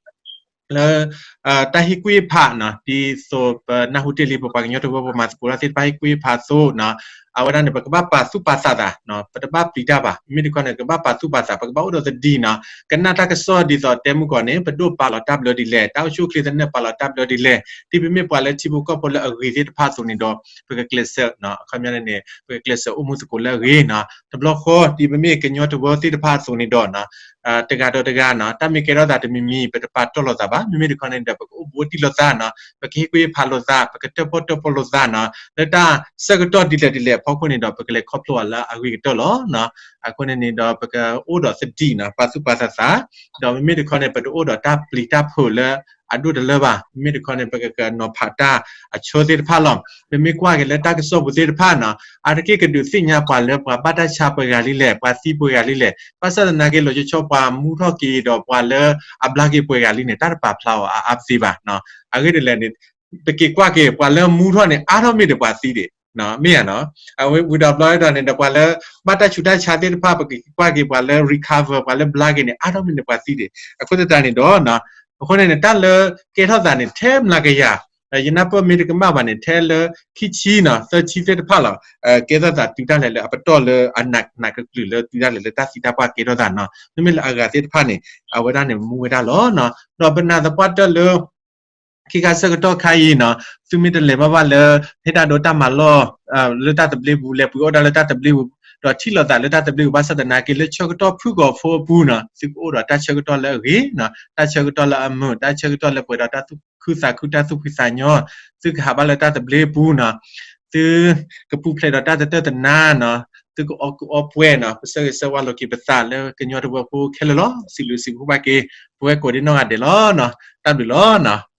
လၢ တၢ်ဟ့ၣ်ကူၣ်ဟ့ၣ်ဖးနီၤ, ဒ်သိးပနၢ်ဟူတ့ၢ်လံ ပပှၤကညီတဝၢပှၤမၤသကိးတၢ်သ့ၣ်တဖၣ်ဟ့ၣ်ကူၣ်ဟ့ၣ်ဖးအသိးနီၤ, အဝဲဒၣ်န့ၣ် ပကဘၣ်ပာ်သူၣ်ပာ်သးသးနီၤ, ပတဘၣ်ပျံၤတၢ်ဘၣ်. မ့မ့ၢ်တခီန့ၣ် ကဘၣ်ပာ်သူၣ်ပာ်သး, ပကဘၣ်အိၣ်ဒီးသဒံးနီၤ, ကနၣ်တၢ်ကစီၣ်ဒ်သိးတဲမုၢ်ကီးန့ၣ် ပဒိၣ်ပာ်လီၤတၢ်ဘျၢဒ်လဲၣ်, တၢ်အိၣ်ဆူၣ်အိၣ်ချ့သနၢၣ်ပာ်လီၤတၢ်ဘျၢဒ်လဲၣ်, ဒ်ပမ့ၢ်ပှၤလၢထံဖိကီၢ်ဖိလၢအဂ့ၤသ့ၣ်တဖၣ်အသိးန့ၣ်ဒီး ပကကျဲးစၢးနီၤ, အခီပညီန့ၣ် ပကကျဲးစၢးအိၣ်မူသကိးလၢအဂ့ၤနီၤ. တဘျီဃီ ဒ်ပမ့ၢ်ကညီတဝၢသ့ၣ်တဖၣ်အသိးန့ၣ်ဒီးနီၤ တဂၤဒီးတဂၤနီၤ, တၢ်မ့ၢ်ကဲထီၣ်သးတမံၤမံၤ ပတပာ်တီၢ်လိာ်သးဘၣ်. မ့မ့ၢ်တခီန့ၣ်ဒီး ပကအိၣ်ဘူးအိၣ်တံၢ်လိာ်သးနီၤ, ပကဟ့ၣ်ကူၣ်ဟ့ၣ်ဖးလိာ်သး, ပကတၢၣ်ပီၣ်တၢၣ်ပီလိာ်သးနီၤ, လၢတၢ်ဆၢကတီၢ်ဒ်လဲၣ်ဒ်လဲၣ်အဖီခိၣ်န့ၣ်ဒီး ပကလဲၤခီဖျိအီၤလၢအဂ့ၤကတၢၢ်လီၤနီၤ. အဃိန့ၣ်န့ၣ်ဒီး ပကအိၣ်ဒီးသဒံးနီၤ, ပာ်သူၣ်ပာ်သးသး, ဒီးမ့မ့ၢ်တခီန့ၣ် ပတအိၣ်ဒီးတၢ်ပျံၤတၢ်ဖုးလၢအဒိၣ်တလၢဘၣ်. မ့မ့ၢ်တခီန့ၣ် ပကကနီၤဖးတၢ်အဆၢသ့ၣ်တဖၣ်လီၤ. ပမ့ၢ်ကွၢ်က့ၤလၢတၢ်ကစီၣ်ပူၤသ့ၣ်တဖၣ်နီၤ, အါတက့ၢ်ကဒုးသ့ၣ်ညါပှၤလၢပှၤဘၣ်တၢ်ဆါပှဲၤဂၤလံလဲၣ်, ပှၤသံပှဲၤဂၤလံလဲၣ်, ဘၣ်ဆၣ်သနာ်က့ လီၤဆီဆီပှၤမူထီၣ်က့ၤဒီးပှၤလၢအဘျါက့ၤပှဲၤဂၤလံန့ၣ် တၢ်တပာ်ဖျါအီၤအါအါသ့ဘၣ်နီၤ. အဂ့ၢ်ဒ်လဲၣ်န့ၣ် ပက့ၤကွၢ်က့ၤ ပှၤလၢမူထီၣ်န့ၣ် အါထီၣ်မ့ၢ်ဒီးပှၤသံဒံး, မ့ၢ်ဧါနီၤ. အဝဲဝံၤဒီးဘျီဒီးန့ၣ်ဒီး ပှၤလၢဘၣ်တၢ်ဆူးတၢ်ဆါသ့ၣ်တဖၣ် ပက့ၤကွၢ်က့ၤပှၤလၢ recover ပှၤလၢဘျါက့ၤန့ၣ် အါထီၣ်မ့ၢ်န့ၣ်ပှၤသံဒံး. အဃိသတးန့ၣ်ဒီး အဃိန့ၣ်န့ၣ် တၢ်လၢကဲထီၣ်သးန့ၣ် ထဲမျးကယၤ, ယနၢ်ပၢၢ်မ့ၢ်တကမၣ်ဘၣ်န့ၣ် ထဲလၢခံဆံနီၤ သၢဆံသ့ၣ်တဖၣ်လီၤ. ကဲထီၣ်သးတုၤတၢ်လဲၤလၢအပတီၢ်လၢအနးနးကလုာ်လၢတုၤတၢ်လဲၤလၢတၢ်သံတၢ်ပှၢ်ကဲထီၣ်သးနီၤ. မ့မ့ၢ်လၢအဂၤသ့ၣ်တဖၣ်န့ၣ် အဝဲဒၣ်န့ၣ်မူဝဲဒၣ်လီၤနီၤ. ဒီးပနာ်သပှၢ်တၢၢ်လၢ ခံခါဆၢကတီၢ်ခါအံၤနီၤ, သုမ့ၢ်တလဲၤဘၣ်ဘၣ်လၢ ဟ့ၣ်တၢ်ဒိတၢ်မၤလီၢ် လၢတၢ်သဘျ့ပူၤ, လဲၤပှ့ၤအီၣ်တၢ်လၢတၢ်သဘျ့ပူၤ, ဒီးထံၣ်လိာ်သးလၢတၢ်သဘျ့ပူၤ ဘၣ်ဆၣ်သနာ်က့ လၢဆၢကတီၢ်ဖုၣ်ကိာ်ဖိအပူၤနီၤ, သုကအိၣ်ဒီးတၢ်ဆၢကတီၢ်လၢအဂ့ၤနီၤ, တၢ်ဆၢကတီၢ်လၢအမုာ်, တၢ်ဆၢကတီၢ်လၢပှဲၤဒီးတၢ်သူၣ်ခုသးခု တၢ်သူၣ်ဖှံသးညီ, သုကဟးဘၣ်လၢတၢ်သဘျ့ပူၤနီၤ, သုကပူၤဖျဲးဒီးတၢ်တတၢၢ်တနါနီၤ, သုကအီၣ်ကူအီပှဲၤနီၤ, ပဆၢဂ့ၤဆၢဝါလိာ်က့ၤပသးလၢကညီတဝၢဖိခဲလၢာ်လီၤ. စံးဘျုးစံးဖှိၣ်ဘၣ်က့ၤ ပဝဲကိးဒံနီၢ်ဂၤဒဲးလီၤနီၤ. တၢ်ဘျုးလီၤနီၤ.